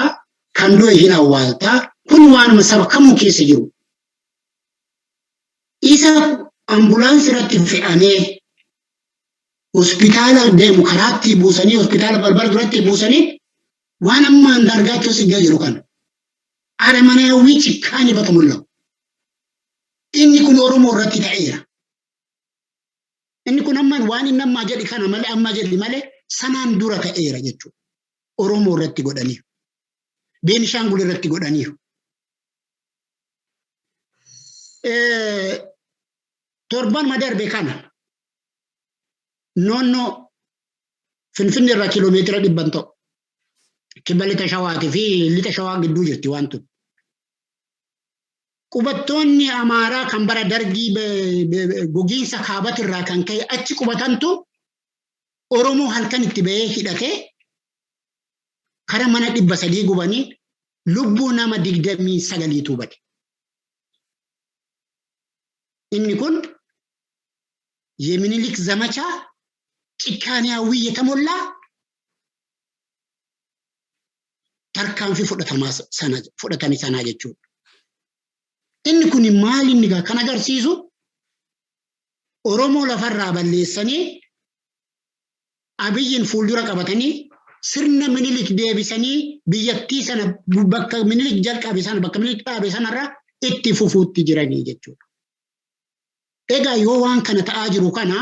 Kan du'e hin awwaalta. Kun waanuma saba kamuu keessa jiru. Isa ambulaansii irratti fe'amee hospitaala deemu karaatti buusanii hospitaala balbala duratti buusanii waan amma Andaargaachoo Tsiggee jiru kana. አረመኔያዊ ጭካኔ በተሞላው inni kun Oromoo irratti ta'eera. Inni kun amma waan inni ammaa jedhi kana malee amma jedhi malee sanaan dura ta'eera jechuudha. Oromoo irratti godhaniiru. Beenishaangul irratti godhaniiru. Torban darbe kana noonnoo Finfinnee irraa kiiloomeetira 100 ta'u. Kibba lixa Shawaatii fi lixa Shawaa gidduu jirti waan tun. Qubattoonni Amaaraa kan bara Dargii gogiinsa kaabatirraa kan ka'e achi qubatantu Oromoo halkan itti ba'ee hidhatee kara mana 300 gubanii lubbuu nama 29tu bade. Inni kun የሚኒሊክ ዘመቻ ጭካኔያዊ የተሞላ tarkaanfii fudhatamaa sana fudhatame sanaa jechuudha. Inni kun maal inni kan agarsiisu Oromoo lafarraa balleessanii Abiyyiin fuuldura qabatanii sirna Minilik deebisanii biyyattii sana bakka Minilik jalqabe sana bakka Minilik dhaabe sanarra itti fufuutti jiranii jechuudha. Egaa yoo waan kana ta'aa jiru kana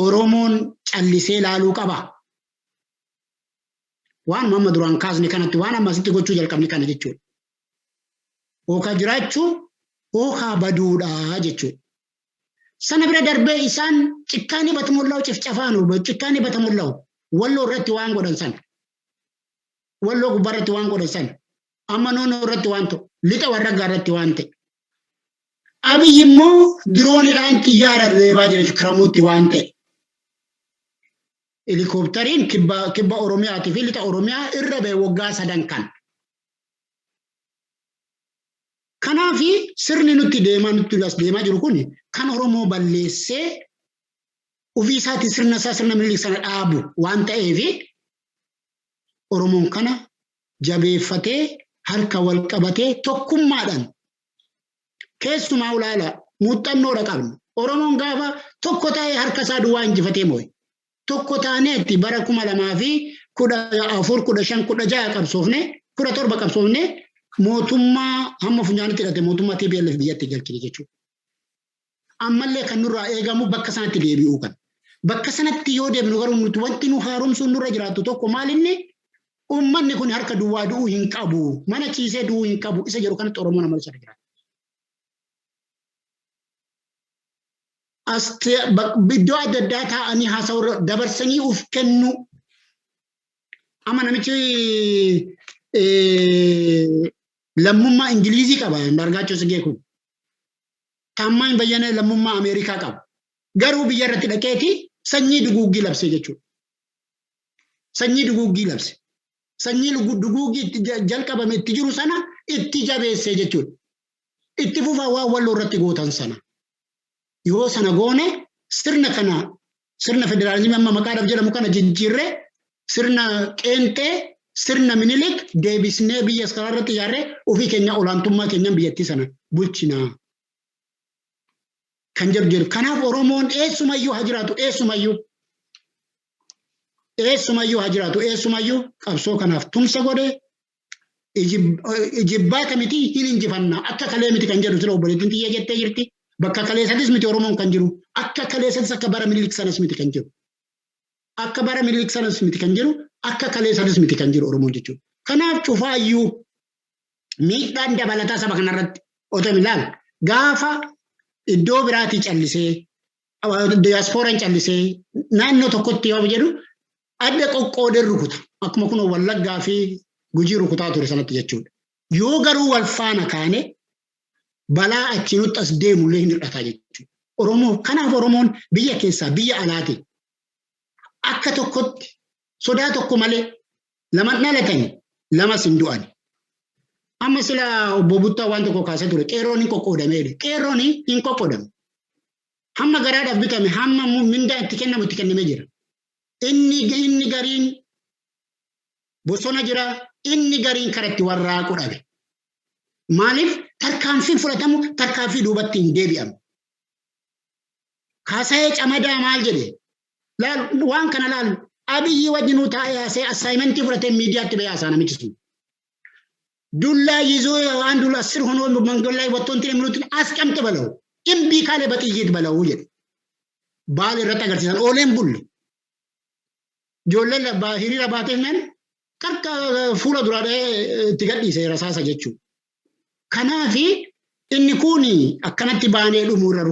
Oromoon callisee ilaaluu qaba. Waan amma duraan kaasne kanatti waan amma asitti gochuu jalqabne kana jechuudha. Hookaa jiraachuu hookaa baduudha jechuudha. Sana bira darbee isaan ጭካኔ በተሞላው ጭፍጨፋ ነው። ጭካኔ በተሞላው Walloo irratti waan godhan sana. Walloo gubbaa irratti waan godhan sana. Amma Noonnoo irratti waan ta'u. Lixa Wallaggaa irratti waan ta'e. Abiyyi immoo dirooniidhaan xiyyaara reebaa jira Kiramuutti waan ta'e. Helikooптariin kibba Oromiyaatii fi lixa Oromiyaa irra ba'e waggaa sadan kan. Kanaaf sirni nutti deemaa nutti as deemaa jiru kun kan Oromoo balleessee ofii isaatii sirna isaa sirna Minilik sana dhaabu waan ta'eef Oromoon kana jabeeffatee harka wal qabatee tokkummaadhaan keessumaa ulaala muuxannoodha qabna. Oromoon gaafa tokko ta'ee harka isaa duwwaa injifatee moo'e. Tokko taaneetti bara 2014, 15, 16 qabsoofne, 17 qabsoofne mootummaa hamma funyaanitti hidhate mootummaa TPLF biyyatti galchine jechuudha. Ammallee kan nurraa eegamu bakka sanatti deebi'uu kan. Bakka sanatti yoo deebinu garuu nuti wanti nu haaromsuun nurra jiraatu tokko maal inni uummanni kun harka duwwaa du'uu hin qabu, mana ciisee du'uu hin qabu isa jedhu kanatti Oromoon amala sana jiraata. As iddoo adda addaa taa'anii haasa'uu irra dabarsanii of kennu. Amma namichi lammummaa Ingilizii qaba Andaargaachoo Tsigee kun. Taammaany Bayyanee lammummaa Ameerikaa qaba. Garuu biyya irratti dhaqeeti sanyii duguuggii labse jechuudha. Sanyii duguuggii labse. Sanyii duguuggii itti jalqabame itti jiru sana itti jabeesse jechuudha. Itti fufaa waan Walloo irratti gootan sana. Yoo sana goone sirna kana sirna federaalizimii amma maqaadhaaf jedhamu kana jijjiirree sirna qeenxee Sirna Minilik deebisnee biyya karaa irratti ijaarree ofii keenya olaantummaa keenyaan biyyattii sana bulchinaa. Kan jedhu jedhu. Kanaaf Oromoon eessumayyuu haa jiraatu, eessumayyuu. Eessumayyuu haa jiraatu, eessumayyuu qabsoo kanaaf tumsa godhe, ijibbaata miti, hin injifanna, akka kalee miti kan jedhu sila obboleettiin xiyya jettee jirti. Bakka kaleessattis miti Oromoon kan jiru, akka kaleessattis, akka bara Minilik sanas miti kan jiru. Akka bara Minilik sanas miti kan jiru, akka kaleessattis miti kan jiru Oromoon jechuudha. Kanaaf cufaayyuu miidhaan dabalataa saba kanarratti otoo hin ilaalu, gaafa iddoo biraatii callisee, diyaaspooraan callisee naannoo tokkotti yoo jedhu, adda qoqqoodee rukuta. Akkuma kun Wallaggaa fi Gujii rukutaa ture sanatti jechuudha. Yoo garuu wal faana kaane, balaa achi nutti as deemullee hin hir'ataa jechuudha. Oromoo kanaaf, Oromoon biyya keessaa biyya alaati akka tokkotti sodaa tokko malee, lama dhalatani lamas hin du'ani. Amma sila obbo Buttaa waan tokko kaasee ture, qeerroon hin qoqqoodamee. Qeerroon hin qoqqoodame. Hamma garaadhaaf bitame, hamma mindaa itti kennamu itti kennamee jira. Inni gariin bosona jira, inni gariin karatti warraaqu dhabe. Maaliif? Tarkaanfiin fudhatamu tarkaanfii duubatti hin deebi'amu. Kaasa'ee Camadaa maal jedhe? Waan kana laalu, Abiyyi wajjinuu taa'ee haasee, assignmentii fudhatee miidiyaatti bahee haasaa namichi sun. ዱላ ይዞ አንዱ አስር ሆኖ መንገድ ላይ ወጥቶ እንትን የሚሉትን አስቀምጥ በለው፣ እምቢ ካለ በጥይት በለው jedhe። Baal irratti agarsiisan ooleen bulle. Ijoolleen hiriira baatee nan qarqa fuula duraa itti gadhiise rasaasa jechuudha. Kanaafi inni kun akkanatti baanee dhumuu irra,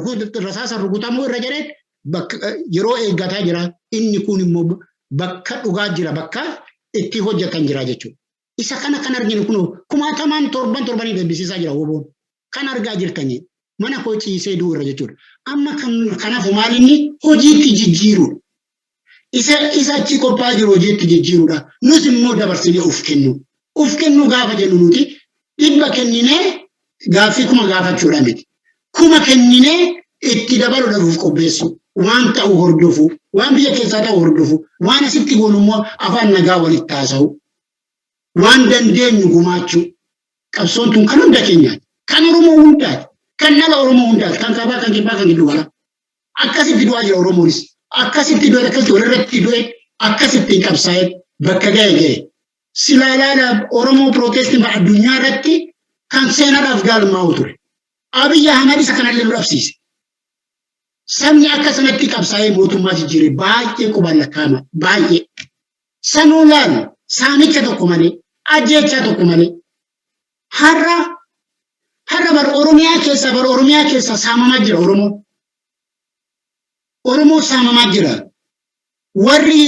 rasaasa rukutamuu irra jedhee yeroo eeggataa jira. Inni kun immoo bakka dhugaa jira, bakka itti hojjetan jira jechuudha. Isa kana kan arginu kun kumaatamaan torban torbanii deebisiisaa jira woboon. Kan argaa jirtanii mana koo ciisee du'u irra jechuudha. Amma kanaaf maal, inni hojiitti jijjiiruudha. Isa achi qophaa'aa jiru hojiitti jijjiiruudha. Nus immoo dabarsinee of kennu. Of kennu gaafa jennu, nuti 100 kenninee gaaffii 1000 gaafachuudha miti. 1000 kenninee itti dabaluudhaaf of qopheessu. Waan ta'u hordofu, waan biyya keessaa ta'u hordofu, waan asitti goonu immoo afaan nagaa walitti haasa'u. Waan dandeenyu gumaachuu. Qabsoon tun kan hunda keenyaati. Kan Oromoo hundaati. Kan dhala Oromoo hundaati. Kan kaabaa, kan kibbaa, kan giddu galaa. Akkasitti du'aa jira Oromoonis. Akkasitti du'e, akkasitti walirratti du'e, akkasitti qabsaa'e bakka ga'e ga'e. Silaa ilaala, Oromoo protestiin addunyaa irratti kan seenaadhaaf galmaa'u ture. Abiyyi Ahmad isa kanallee nu dhabsiise. Sabni akka sanatti qabsaa'ee mootummaa jijjiire baay'ee qubaan lakkaa'ama, baay'ee. Sanuu laal, saamicha tokko malee, ajjeechaa tokko malee. Har'a bar Oromiyaa keessa saamamaa jira Oromoon. Oromoo saamamaa jira. Warri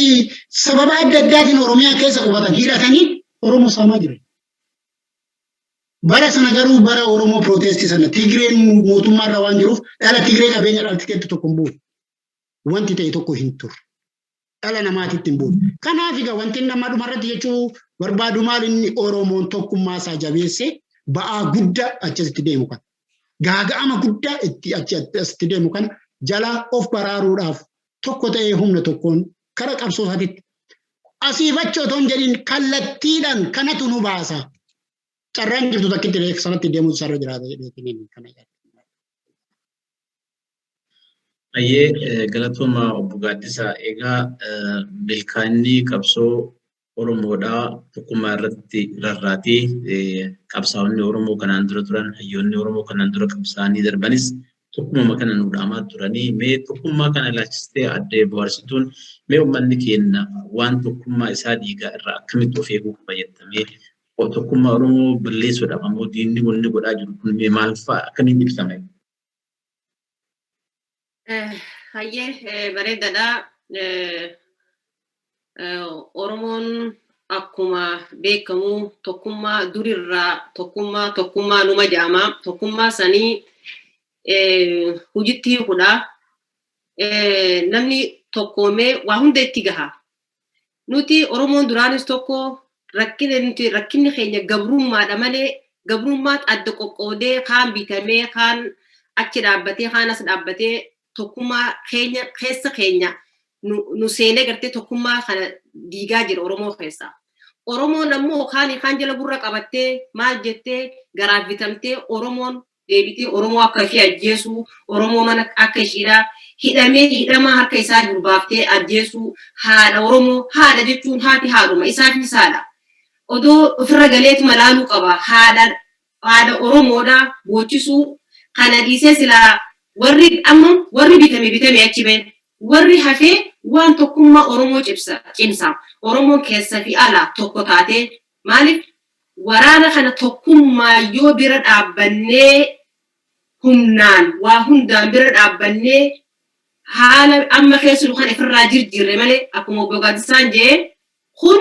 sababa adda addaatiin Oromiyaa keessa qubatan hidhatanii Oromoo saamaa jira. Bara sana garuu, bara Oromoo protestii sana, Tigreen mootummaarra waan jiruuf dhala Tigree qabeenya dhala Tigreetti tokko hin buune. Wanti ta'e tokko hin turre. Dhala namaatitti hin buune. Kanaaf egaa wanti nama dhumarratti jechuu barbaadu maal, inni Oromoon tokkummaa isaa jabeessee ba'aa guddaa achasitti deemu kana, gaaga'ama guddaa itti asitti deemu kana jala of baraaruudhaaf tokko ta'ee humna tokkoon kara qabsoo isaatitti asiif achi otoo hin jedhin kallattiidhaan kanatu nu baasa. Carraan jirtu takkitti sanatti deemuun sarara jiraata jedheetiin kana yaada. Ayyee, galatooma obbo Gaaddisaa. Egaa milkaa'inni qabsoo Oromoodhaa tokkummaa irratti rarraatee, qabsaa'onni Oromoo kanaan dura turan, hayyoonni Oromoo kanaan dura qabsaa'anii darbanis tokkummaa kana nu dhaamaa turanii. Mee tokkummaa kana ilaalchistee addee bohaarsituun, mee uummanni keenya waan tokkummaa isaa diigaa irraa akkamitti of eeguu qaba jettamee, tokkummaa Oromoo balleessuudhaaf ammoo diinni wanni godhaa jiru kun mee maal fa'a, akkamiin ibsame? Hayyee, bareedaadha. Oromoon akkuma beekamu tokkummaa durirraa tokkummaa tokkummaa numa jedhama. Tokkummaa sanii hojiitti hiikuudha. Namni tokkoomee waa hunda itti gaha. Nuti Oromoon duraanis tokko, nuti rakkinni keenya gabrummaadha malee, gabrummaat adda qoqqoodee, kaan bitamee, kaan achi dhaabbatee, kaan as dhaabbatee, tokkummaa keenya keessa keenya nu seenee gartee tokkummaa kana diigaa jira Oromoo keessa. Oromoon ammoo kaan kaan jala gurra qabattee maal jettee garaaf bitamtee Oromoon deebitee Oromoo akka ishee ajjeesuu, Oromoo mana akka isheedhaa hidhamee hidhamaa harka isaa jiru baaftee ajjeesuu, haadha Oromoo, haadha jechuun haati haadhuma isaafis haadha. Odoo ofirra galeetuma laaluu qaba. Haadha haadha Oromoodhaa boochisuu kana dhiisee silaa warri amma warri bitame bitame achi bahe, warri hafee waan tokkummaa Oromoo cimsa cimsa. Oromoon keessa fi ala tokko taatee, maaliif waraana kana tokkummaa yoo bira dhaabbannee, humnaan waa hundaan bira dhaabbannee, haala amma keessa jiru kana ifirraa jirjiirre malee, akkuma obbo Gaaddisaan jedhe kun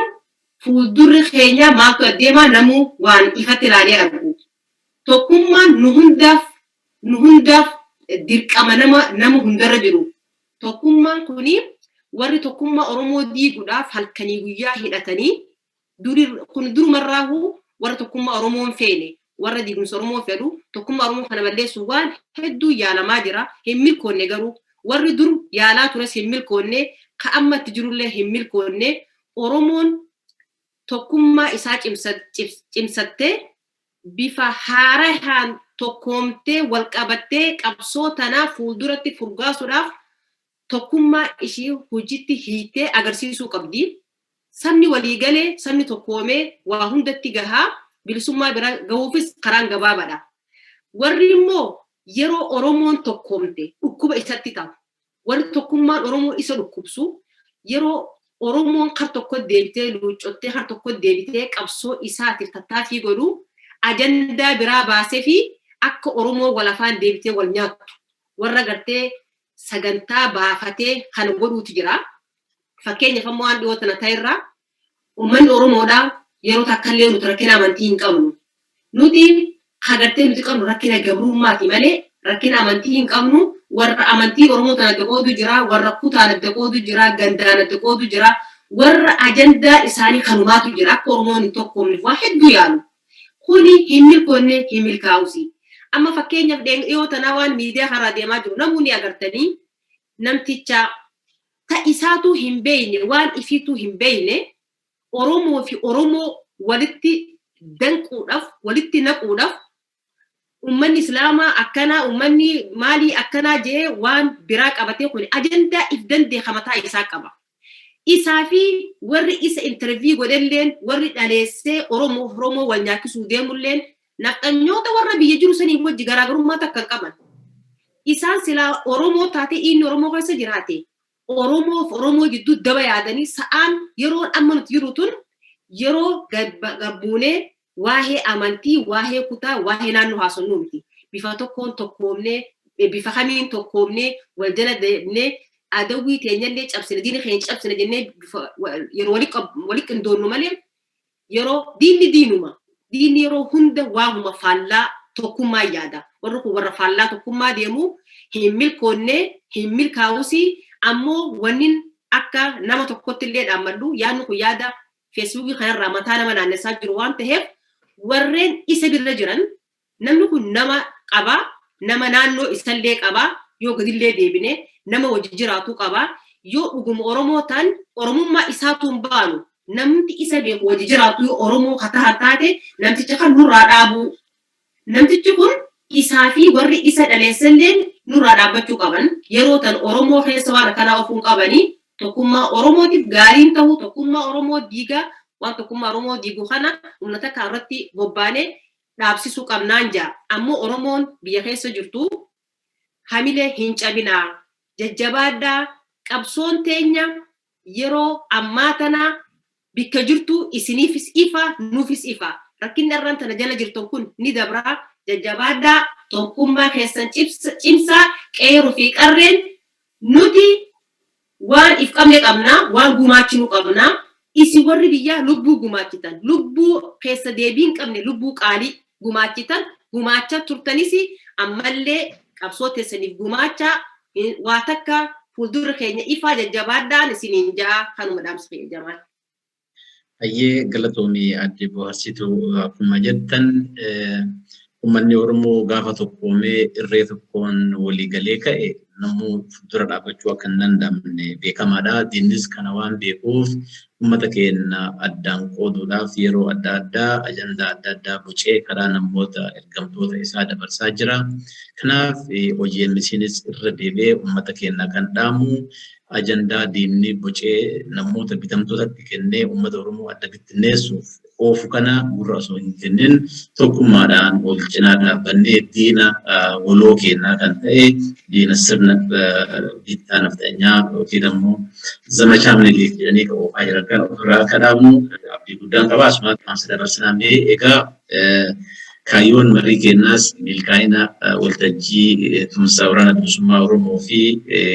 fuuldurri keenya maaltu adeemaa namuu waan ifatti ilaalee argu. Tokkummaan nu hundaaf dirqama nama hundarra jiru. Tokkummaan kuni warri tokkummaa Oromoo diiguudhaaf halkanii guyyaa hidhatanii duri kun durumarraahuu warra tokkummaa Oromoo hin feene, warra diigumsa Oromoo fedhu, tokkummaa Oromoo kana balleessu waan hedduu yaalamaa jira. Hin milkoonne garuu. Warri dur yaalaa tures hin milkoonne, ka amma itti jirullee hin milkoonne. Oromoon tokkummaa isaa cimsattee, bifa haaraan tokkoomtee, wal qabattee, qabsoo tanaa fuulduratti furgaasuudhaaf tokkummaa ishii hojiitti hiitee agarsiisuu qabdi. Sabni waliigalee, sabni tokkoomee waa hundatti gahaa, bilisummaa bira gahuufis karaan gabaabaadha. Warri immoo yeroo Oromoon tokkoomte dhukkuba isatti ta'u. Warri tokkummaan Oromoo isa dhukkubsu, yeroo Oromoon kar tokko deebitee luuccottee, kar tokko deebitee qabsoo isaatiif tattaaffii godhu, ajandaa biraa baasee fi akka Oromoo wal afaan deebitee wal nyaattu warra gartee sagantaa baafatee kana godhuutu jira. Fakkeenyaaf ammoo waan dhiyoo tana ta'erraa uummanni Oromoodhaa yeroo takkallee nuti rakkina amantii hin qabnu. Nuti kagartee nuti qabnu rakkina gabrummaati malee rakkina amantii hin qabnu. Warra amantii Oromoo tana adda qoodu jira, warra kutaan adda qoodu jira, gandaan adda qoodu jira, warra ajandaa isaanii kanumaatu jira. Akka Oromoon hin tokkoomneef waa hedduu yaalu. Kuni hin milkoonne, hin milkaa'usi. Amma fakkeenyaaf dhiyoo tanaa waan miidiyaa karaa deemaa jiru namoonni agartanii, namticha ta isaatuu hin beeyne, waan ifiituu hin beeyne, Oromoo fi Oromoo walitti danquudhaaf, walitti naquudhaaf, uummanni Islaamaa akkanaa, uummanni maalii akkanaa jee waan biraa qabatee, kun ajandaa if danda'e mataa isaa qaba. Isaa fi warri isa interview godhelleen, warri dhaleessee Oromoo Oromoo wal nyaachisuu deemulleen, nafxanyoota warra biyya jiru sanii wajji garaagarummaa takka hin qaban. Isaan silaa Oromoo taate, inni Oromoo keessa jiraate, Oromoof Oromoo jidduu daba yaadanii, sa'aan yeroon amma nuti jiru tun yeroo gabbuunee waa'ee amantii, waa'ee kutaa, waa'ee naannoo haasofnu miti. Bifa tokkoon tokkoomnee, bifa kamiin tokkoomnee, wal jala deemnee, adawwii teenyallee cabsine, diina keenya cabsine jennee yeroo wali qindoonnu malee, yeroo diinni diinuma. Diinni yeroo hunda waanuma faallaa tokkummaa yaada. Warri kun warra faallaa tokkummaa deemu, hin milkoonnee, hin milkaa'usi. Ammoo wanni akka nama tokkotti illee dhaammadhu, yaadni kun yaada Feesbuukii kanarraa mataa nama naannessaa jiru waan ta'eef, warreen isa bira jiran, namni kun nama qaba, nama naannoo isallee qaba, yoo gadillee deebine nama wajji jiraatu qaba. Yoo dhuguma Oromoo ta'an, Oromummaa isaatu hin baanu, namni isa beeku wajji jiraatu yoo Oromoo kataa taate, namticha kan nurraa dhaabuu, namtichi kun isaa fi warri isa dhaleessalleen nurraa dhaabbachuu qaban. Yeroo tan Oromoo keessa waan akkanaa ofuun qabanii tokkummaa Oromootiif gaariin ta'uu, tokkummaa Oromoo diigaa. Waan tokkummaa Oromoo diigu kana humna takka irratti bobbaanee dhaabsisuu qabnaan jaa. Ammoo Oromoon biyya keessa jirtu hamilee hin cabinaa, jajjabaadhaa. Qabsoon teenya yeroo ammaa tana bikka jirtu isiniifis ifa, nuufis ifa. Rakkinni arraan tana jala jirtan kun ni dabraa. Jajjabaadhaa, tokkummaa keessan cimsaa. Qeeruu fi qarreen nuti waan if qabne qabnaa, waan gumaachinuu qabnaa. Isin warri biyyaa lubbuu gumaachitan, lubbuu keessa deebii hin qabne, lubbuu qaalii gumaachitan, gumaachaa turtanis, ammallee qabsoo teessaniif gumaachaa. Waa takka fuuldurri keenya ifaa, jajjabaadhaan isiniin ja'a. Kanuma dhaamsa kiyya, jamaan. Hayyee, galatoomii adde Bohaarsituu. Akkuma jettan, uummanni Oromoo gaafa tokkoomee irree tokkoon walii galee ka'e Namuu dura dhaabbachuu akka hin danda'amne beekamaadha. Diinnis kana waan beekuuf uummata keenya addaan qooduudhaaf yeroo adda addaa ajandaa adda addaa bocee karaa namoota ergamtoota isaa dabarsaa jira. Kanaaf OGMCnis irra deebi'ee uummata keenya kan dhaamu ajandaa diinni bocee namoota bitamtootatti kennee uummata Oromoo adda bittinneessuuf oofu kana gurra osoo hin kennin tokkummaadhaan wal cinaa dhaabbannee diina waloo keenyaa kan ta'e diina sirna bittaa nafxanyaa yookiin ammoo zamachaa Minilik jedhanii kan oofaa jiran kan ofirraa akka dhaabnu abdii guddaan qaba. Asumaan dhaamsa dabarsinaa mee egaa kaayyoon marii keenyaas milkaa'ina waltajjii tumsa waraana bilisummaa Oromoo fi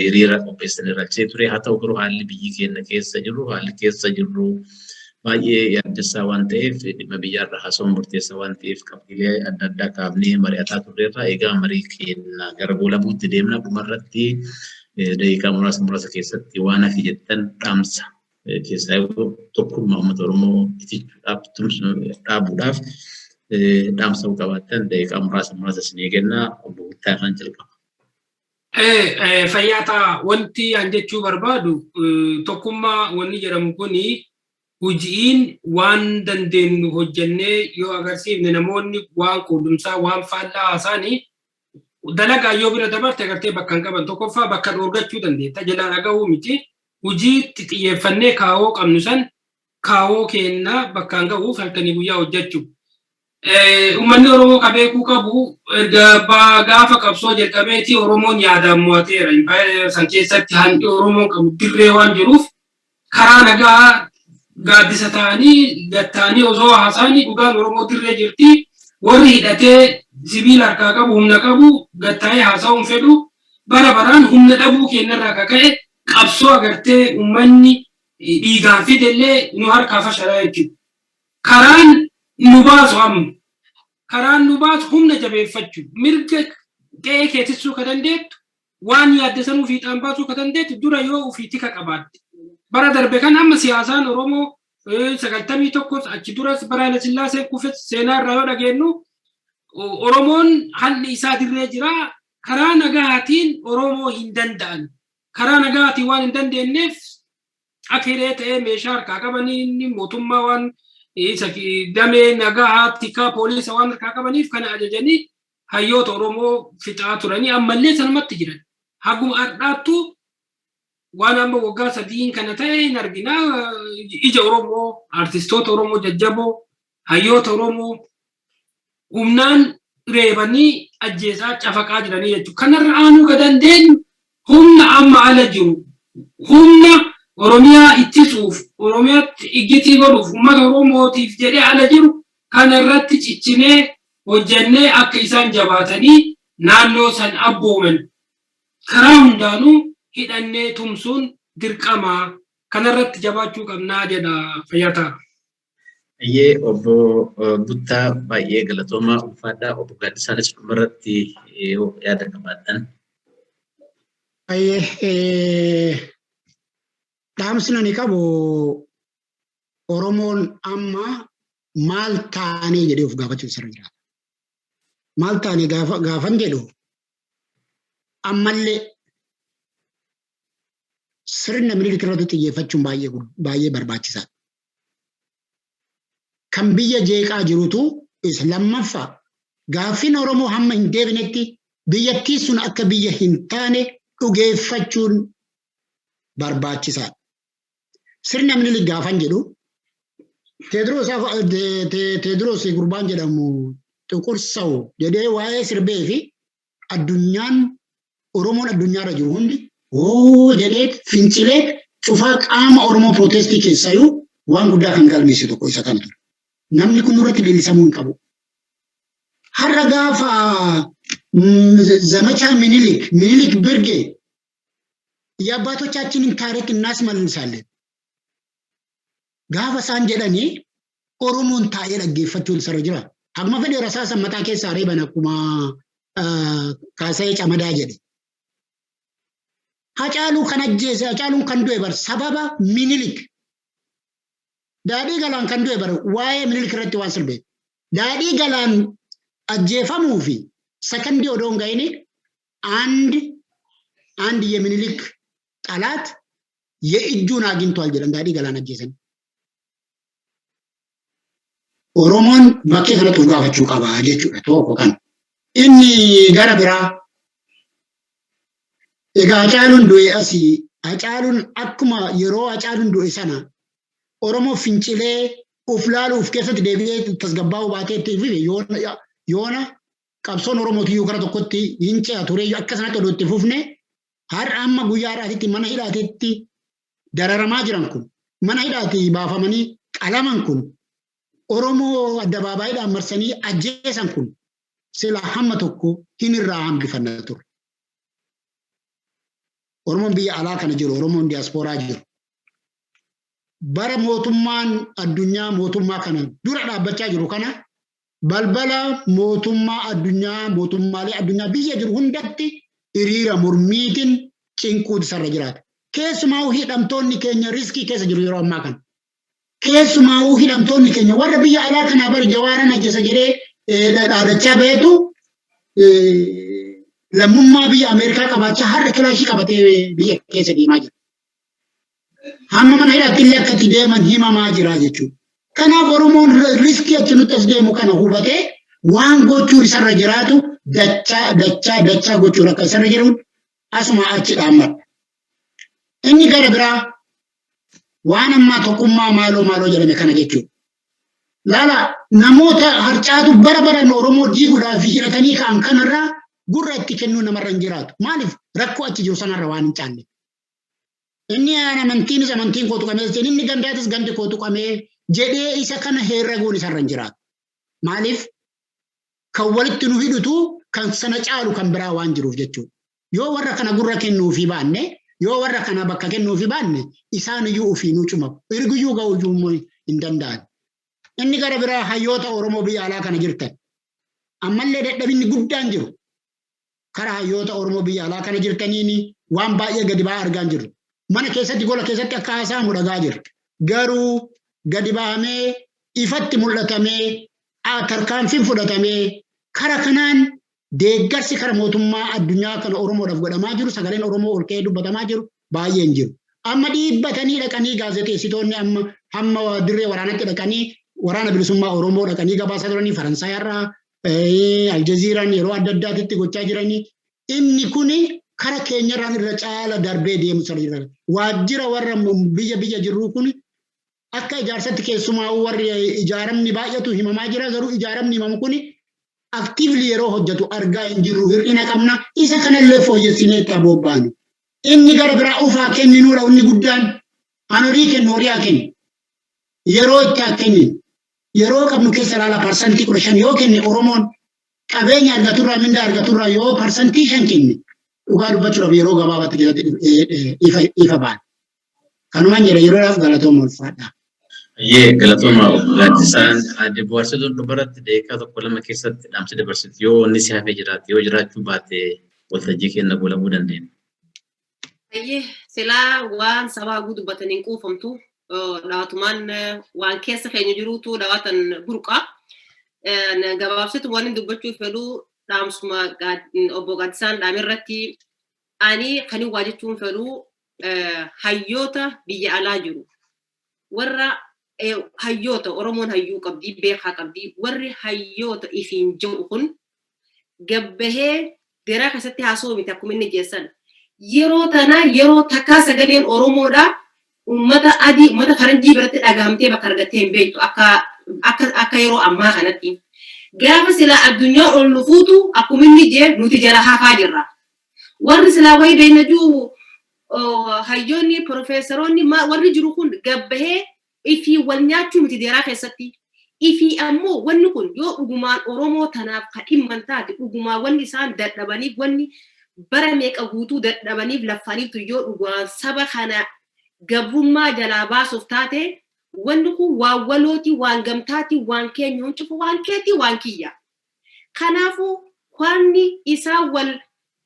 hiriira qopheessan irratti ture. Haa ta'u garuu haalli biyyi keenya keessa jirru haalli keessa jirru baay'ee yaaddessaa waan ta'eef dhimma biyyaarra haasawuun murteessaa waan ta'eef qabxiilee adda addaa kaafnee mari'ataa turreerra. Egaa marii keenya gara goolabuutti deemna. Dhumarratti daqiiqaa muraasa muraasa keessatti waan hafi jettan dhaamsa keessaa tokkummaa uummata Oromoo itichuudhaaf dhaabuudhaaf dhaamsa qabaattan daqiiqaa muraasa muraasa isinii kenna. Obbo Guttaa irraan jalqaba. Fayyaa ta'a. Wanti an jechuu barbaadu tokkummaa wanni jedhamu kuni hojiin waan dandeenyu hojjennee yoo agarsiifne namoonni waan quudumsaa waan faallaa haasaanii dalagaa yoo bira dabarte agartee bakka hin qaban. Tokkoffaa bakka dhoorgachuu dandeetta jalaa dhagahuu miti. Hojiitti xiyyeeffannee kaawoo qabnu san kaawoo keenna bakkaan gahuuf halkanii guyyaa hojjechuu. Uummanni Oromoo ka beekuu qabu erga gaafa qabsoo jalqabeeti Oromoon yaadaan mo'ateera. Impaayera san keessatti hanqi Oromoon qabu dirree waan jiruuf karaa nagaa gaaddisa ta'anii gatta'anii osoo haasa'anii dhugaan Oromoo dirree jirti. Warri hidhatee sibiila harkaa qabu humna qabu gatta'ee haasa'uun fedhu bara baraan humna dhabuu keenyarraa kaka'e qabsoo agartee uummanni dhiigaan fidellee nu harkaa fashalaa jechuudha. Karaan nu baasu amma karaan nu baasu humna jabeeffachuu mirga qe'ee keetissuu ka dandeettu waan yaadde sanuu fiixaan baasuu ka dandeettu dura yoo ofii tika qabaatte. Bara darbe kan amma siyaasaan Oromoo 91 achi duras bara Haile Sillaaseen kufes seenaa irraa yoo dhageenyu Oromoon haalli isaa dirree jira. Karaa nagahaatiin Oromoo hin danda'an. Karaa nagahaatiin waan hin dandeenyeef akka hiree ta'ee meeshaa harkaa qabaniin mootummaa waan damee nagahaa tikaa poolisa waan harkaa qabaniif kana ajajanii hayyoota Oromoo fixaa turanii ammallee sanumatti jiran. Haguma har'aattuu waan amma waggaa 3 kana ta'e hin argina. Ija Oromoo, artistoota Oromoo jajjaboo, hayyoota Oromoo humnaan reebanii ajjeesaa cafaqaa jiranii jechuudha. Kanarra aanuu ka dandeenyu humna amma ala jiru, humna Oromiyaa ittisuuf, Oromiyaatti iggitii godhuuf, uummata Oromootiif jedhee ala jiru kana irratti ciccinee hojjennee akka isaan jabaatanii naannoo san abbooman karaa hundaanuu hidhannee tumsuun dirqama. Kanarratti jabaachuu qabnaa jedha fayyaa ta'a. Ayyee obbo Buttaa baay'ee galatoomaa ulfaadhaa. Obbo Gaaddisaanis dhumarratti yaada qabaattan. Ayyee dhaamsi nani qabu Oromoon amma maal taanee jedhee of gaafachuu isarra jiraata. Maal taanee gaafan jedhu ammallee sirna Minilik irratti xiyyeeffachuun baay'ee baay'ee barbaachisaadha. Kan biyya jeeqaa jirutu isa lammaffaa gaaffiin Oromoo hamma hin deebinetti biyyattii sun akka biyya hin taane dhugeeffachuun barbaachisaadha. Sirna Minilik gaafan jedhu Teediroos gurbaan jedhamu Xuqur Saw jedhee waa'ee sirbee fi addunyaan Oromoon addunyaarra jiru hundi hoo jedhee fincilee cufaa qaama Oromoo pirootestii keessayyuu waan guddaa kan galmeesse tokko isa kana ture. Namni kun nurratti leellisamuu hin qabu. Har'a gaafa ዘመቻ ሚኒሊክ ሚኒሊክ ብርጌድ የአባቶቻችንን ታሪክ እናስመልሳለን gaafa isaan jedhanii Oromoon taa'ee dhaggeeffachuun isarra jira. Akkuma fedhe rasaasa mataa keessaa reeban akkuma Kaasa'ee Camadaa jedhe. Hacaaluu kan ajjeese Hacaaluun kan du'e bar sababa Minilik. Daadhii Galaan kan du'e bar waa'ee Minilik irratti waan sirbeef. Daadhii Galaan ajjeefamuu fi sakandii odoo hin ga'ini አንድ አንድ የሚኒሊክ ጠላት የእጁን አግኝቷል jedhan Daadhii Galaan ajjeesan. Oromoon bakkee kanatti of gaafachuu qaba jechuudha tokko kana. Inni gara biraa egaa Hacaaluun du'e asii, Hacaaluun akkuma yeroo Hacaaluun du'e sana Oromoo fincilee of laaluu of keessatti deebi'ee tasgabbaa'uu baatee itti fufe, yoona qabsoon Oromootiyyuu gara tokkotti hin ce'a ture. Akka sanatti odoo itti fufne, har'a amma guyyaa har'aatitti mana hidhaatitti dararamaa jiran kun, mana hidhaatii baafamanii qalaman kun, Oromoo addabaabaayidhaan marsanii ajjeesan kun sila hamma tokko hin irraa hambifanna ture. Oromoon biyya alaa kana jiru, Oromoon diyaaspooraa jiru, bara mootummaan addunyaa mootummaa kana dura dhaabbachaa jiru kana, balbala mootummaa addunyaa, mootummaalee addunyaa biyya jiru hundatti hiriira mormiitiin cinquutu isarra jiraata. Keessumaa hidhamtoonni keenya risk keessa jiru yeroo ammaa kana. Keessumaa hidhamtoonni keenya warra biyya alaa kanaa bari Jawaaran ajjeesa jedhee dhaadachaa bahetu lammummaa biyya Ameerikaa qabaachaa har'a kilaashii qabatee biyya keessa deemaa jira. Hamma mana hidhaatti illee akka itti deeman himamaa jira jechuudha. Kanaaf Oromoon risk achi nutti as deemu kana hubatee waan gochuun isarra jiraatu dachaa dachaa dachaa gochuun akka isarra jiru asuma achi dhaammadha. Inni gara biraa waan ammaa tokkummaa maaloo maaloo jedhame kana jechuudha. Laala, namoota harcaatu bara baran Oromoo diiguudhaaf hidhatanii ka'an kanarraa gurra itti kennuu namarra hin jiraatu. Maaliif? Rakkoo achi jiru sanarra waan hin caalle. Inni amantiinis amantiin koo tuqamee, inni gandaatis gandi koo tuqamee jedhee isa kana herreguun isarra hin jiraatu. Maaliif? Kan walitti nu hidhutu kan sana caalu kan biraa waan jiruuf jechuudha. Yoo warra kana gurra kennuufii baanne, yoo warra kana bakka kennuufii baanne, isaan iyyuu ofiinuu cumamu. Ergiyyuu ga'uu iyyuu hin danda'an. Inni gara biraa hayyoota Oromoo biyya alaa kana jirtan. Ammallee dadhabinni guddaan jiru. Karaa hayyoota Oromoo biyya alaa kana jirtaniin waan baay'ee gadi ba'aa argaa jirru. Mana keessatti, gola keessatti akka haasa'amu dhagaa jirra. Garuu gadi ba'amee ifatti mul'atamee, tarkaanfiin fudhatamee, kara kanaan deeggarsi kara mootummaa addunyaa kana Oromoodhaaf godhamaa jiru, sagaleen Oromoo ol ka'ee dubbatamaa jiru baay'een jiru. Amma dhiibbatanii dhaqanii gaazexeessitoonni amma hamma dirree waraanatti dhaqanii Waraana Bilisummaa Oromoo dhaqanii gabaasaa turanii, Faransaay irraa Aljaziiraan yeroo adda addaatitti gochaa jiranii. Inni kuni kara keenyarraan irra caala darbee deemu sana jira. Waajjira warra biyya biyya jirruu kun akka ijaarsatti keessumaa warri ijaaramni baay'atu himamaa jira, garuu ijaaramni himamu kuni actively yeroo hojjetu argaa hin jirru, hir'ina qabna, isa kanallee fooyyessinee itti aboobbaanu. Inni gara biraa ufaa kenninuudha. Inni guddaan an horii kennu, horii haa kennu. Yeroo itti haa kenninu. Yeroo qabnu keessa ilaala, 15% yoo kenne, Oromoon qabeenya argaturraa, mindaa argaturraa yoo 5% kenne, dhugaa dubbachuudhaaf yeroo gabaabaatti keessatti ifa baana. Kanumaan jedha yeroodhaaf, galatooma, ulfaadha. Ayyee, galatooma obbo Gaaddisaan. Aadde Bohaarsituun, dhumarratti daqiiqaa tokko lama keessatti dhaamsi dabarsitu yoo wanni si hafee jiraate, yoo jiraachuu baate waltajjii keenya goolabuu dandeenya. Ayyee, silaa waan sabaa dubbataniin quufamtu, dhaatumaan waan keessa keenya jiruutu dhawaatan burqa. Gabaabsitu waan inni dubbachuu fedhu dhaamsuma obbo Gaaddisaan dhaamirratti ani kan waa jechuun fedhu hayyoota biyya alaa jiru. Warra hayyoota, Oromoon hayyuu qabdi, beekaa qabdi. Warri hayyoota ifiin jedhu kun gabbahee garaa keessatti haasoo miti akkuma inni jeessan. Yeroo tana yeroo takkaa sagaleen Oromoodha uummata adii, uummata faranjii biratti dhagahamtee bakka argattee hin beektu akka yeroo ammaa kanatti. Gaafa silaa addunyaa ol nufuutu akkuma inni jee nuti jala hafaa jirra. Warri silaa wayii beekna jiru, hayyoonni, profeesaroonni, warri jiru kun gabbahee ifii wal nyaachuu miti deeraa keessatti. Ifii ammoo wanni kun yoo dhugumaan Oromoo tanaaf ka dhimman taate, dhugumaan wanni isaan dadhabaniif, wanni bara meeqa guutuu dadhabaniif laffaniiftu, yoo dhugumaan saba kana gabrummaa jalaa baasuuf taate, wanni kun waan walooti, waan gamtaati, waan keenya huncufu, waan keetii, waan kiyya. Kanaafuu wanni isaan wal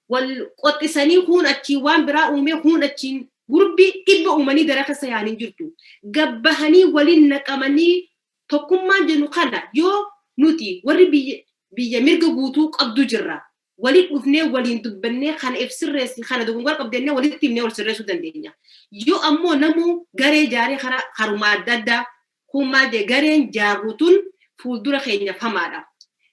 wal qoxxisanii huun achiin waan biraa uumee, huun achiin gurbii dhibba uumanii dara keessa yaa'anii jirtu. Gabbahanii waliin naqamanii tokkummaan jennu kana yoo nuti warri biyya biyya mirga guutuu qabdu jirra. Walitti dhufnee waliin dubbannee kana if sirreessi, kana dogongora qabdennee walitti himnee wal sirreessuu dandeenya. Yoo ammoo namuu garee jaaree karaa karuma adda addaa kun maal jee, gareen jaarru tun fuuldura keenya famaadha.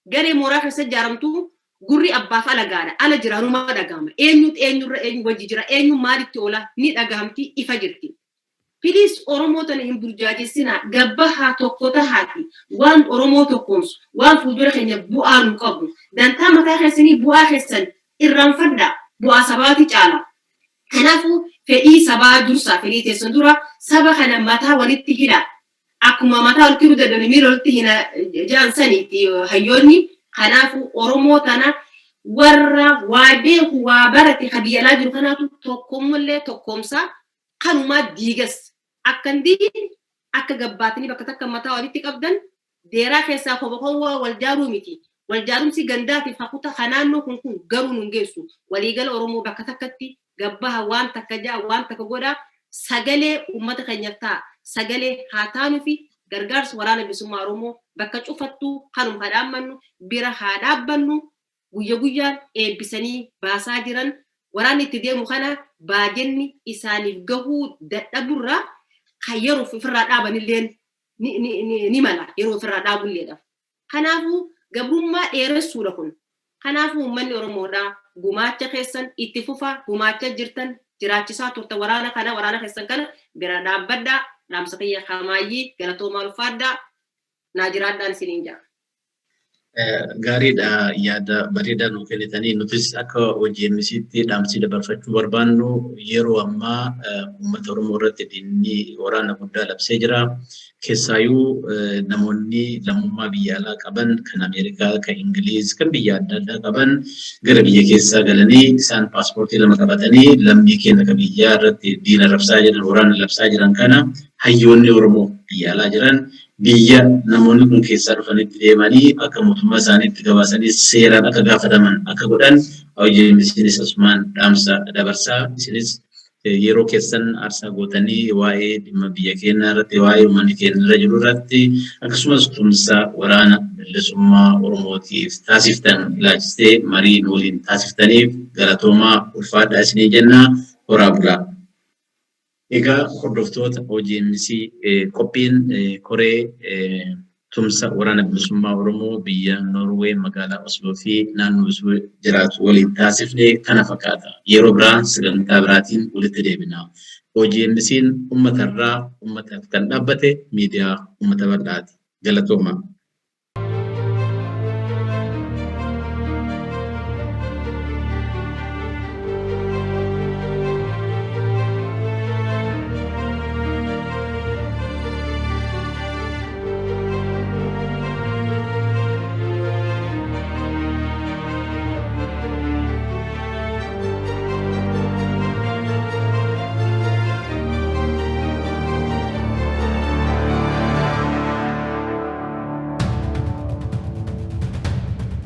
Garee mooraa keessa ijaaramtu gurri abbaaf alagaadha. Ala jiraanuma dhagahama. Eenyutu eenyurra eenyu wajji jira, eenyu maalitti oola ni dhagahamti, ifa jirti. Please, Oromoo tana hin burjaajessinaa. Gabbahaa, tokko tahaati. Waan Oromoo tokkoomsu, waan fuuldura keenya bu'aa nu qabu. Dantaa mataa keessanii, bu'aa keessan irraanfadhaa. Bu'aa sabaati caala. Kanaafuu fedhii sabaa dursaa, fedhii teessan dura saba kana mataa walitti hidhaa. Akkuma mataa walitti hidhuu dadhabne miila walitti hina ja'an saniitti hayyoonni. Kanaafuu Oromoo tana warra waa beeku, waa barate, ka biyya alaa jiru kanaatu tokkommallee tokkoomsaa, kanumaa diigas. Akka hin diigne, akka gabbaatanii bakka takka mataa walitti qabdan, deeraa keessaa koba kowwaa wal jaaruu miti. Wal jaarumsi gandaatiif hakuta ka naannoo kun garuu nun geessu. Waliigala Oromoo bakka takkatti gabbaha, waan takka ja'a, waan takka godhaa, sagalee uummata keenyaaf ta'a. Sagalee haa taanuu fi gargaarsa Waraana Bilisummaa Oromoo bakka cufattuu kanuma haa dhaammannu, bira haa dhaabbannu. Guyya guyyaan eebbisanii baasaa jiran. Waraanni itti deemu kana baajenni isaaniif gahuu dadhaburraa kan yeroof ofirraa dhaabanilleen ni mala, yeroo ofirraa dhaabulleedhaaf. Kanaafuu gabrummaa dheeressuudha kun. Kanaafuu uummanni Oromoodhaa gumaacha keessan itti fufaa, gumaacha jirtan jiraachisaa turta waraana kana, waraana keessan kana bira dhaabbadhaa. Dhaamsa kiyya kamaayyii, galatoomaa, ulfaadhaa, naa jiraadhaan isiniin jedha. Gaariidha, yaada bareedaa nuu kennitanii. Nutis akka OGMCtti dhaamsii dabarfachuu barbaannu, yeroo ammaa uummata Oromoo irratti diinni waraana guddaa labsee jira. Keessaayyuu namoonni lammummaa biyya alaa qaban, kan Ameerikaa, kan Ingiliiz, kan biyya adda addaa qaban gara biyya keessaa galanii, isaan paaspoortii lama qabatanii lammii keenya kan biyyaa irratti diina rabsaa jiran, waraana labsaa jiran kana, hayyoonni Oromoo biyya alaa jiran biyya namoonni kun keessaa dhufanitti deemanii akka mootummaa isaaniitti gabaasanii seeraan akka gaafataman akka godhan OGMCnis asumaan dhaamsa dabarsaa. Isinis yeroo keessan aarsaa gootanii waa'ee dhimma biyya keenyaa irratti, waa'ee uummanni keenya irra jiru irratti, akkasumas tumsa Waraana Bilisummaa Oromootiif taasiftan ilaalchistee marii nu waliin taasiftaniif galatoomaa, ulfaadhaa isinii jenna, horaa bulaa. Egaa hordoftoota OGMC, qophiin koree tumsa Waraana Bilisummaa Oromoo biyya Noorwee magaalaa Osloo fi naannoo Osloo jiraatu waliin taasifne kana fakkaata. Yeroo biraa sagantaa biraatiin walitti deebina. OGMC'n uummatarraa uummataaf kan dhaabbate miidiyaa uummata bal'aati. Galatooma.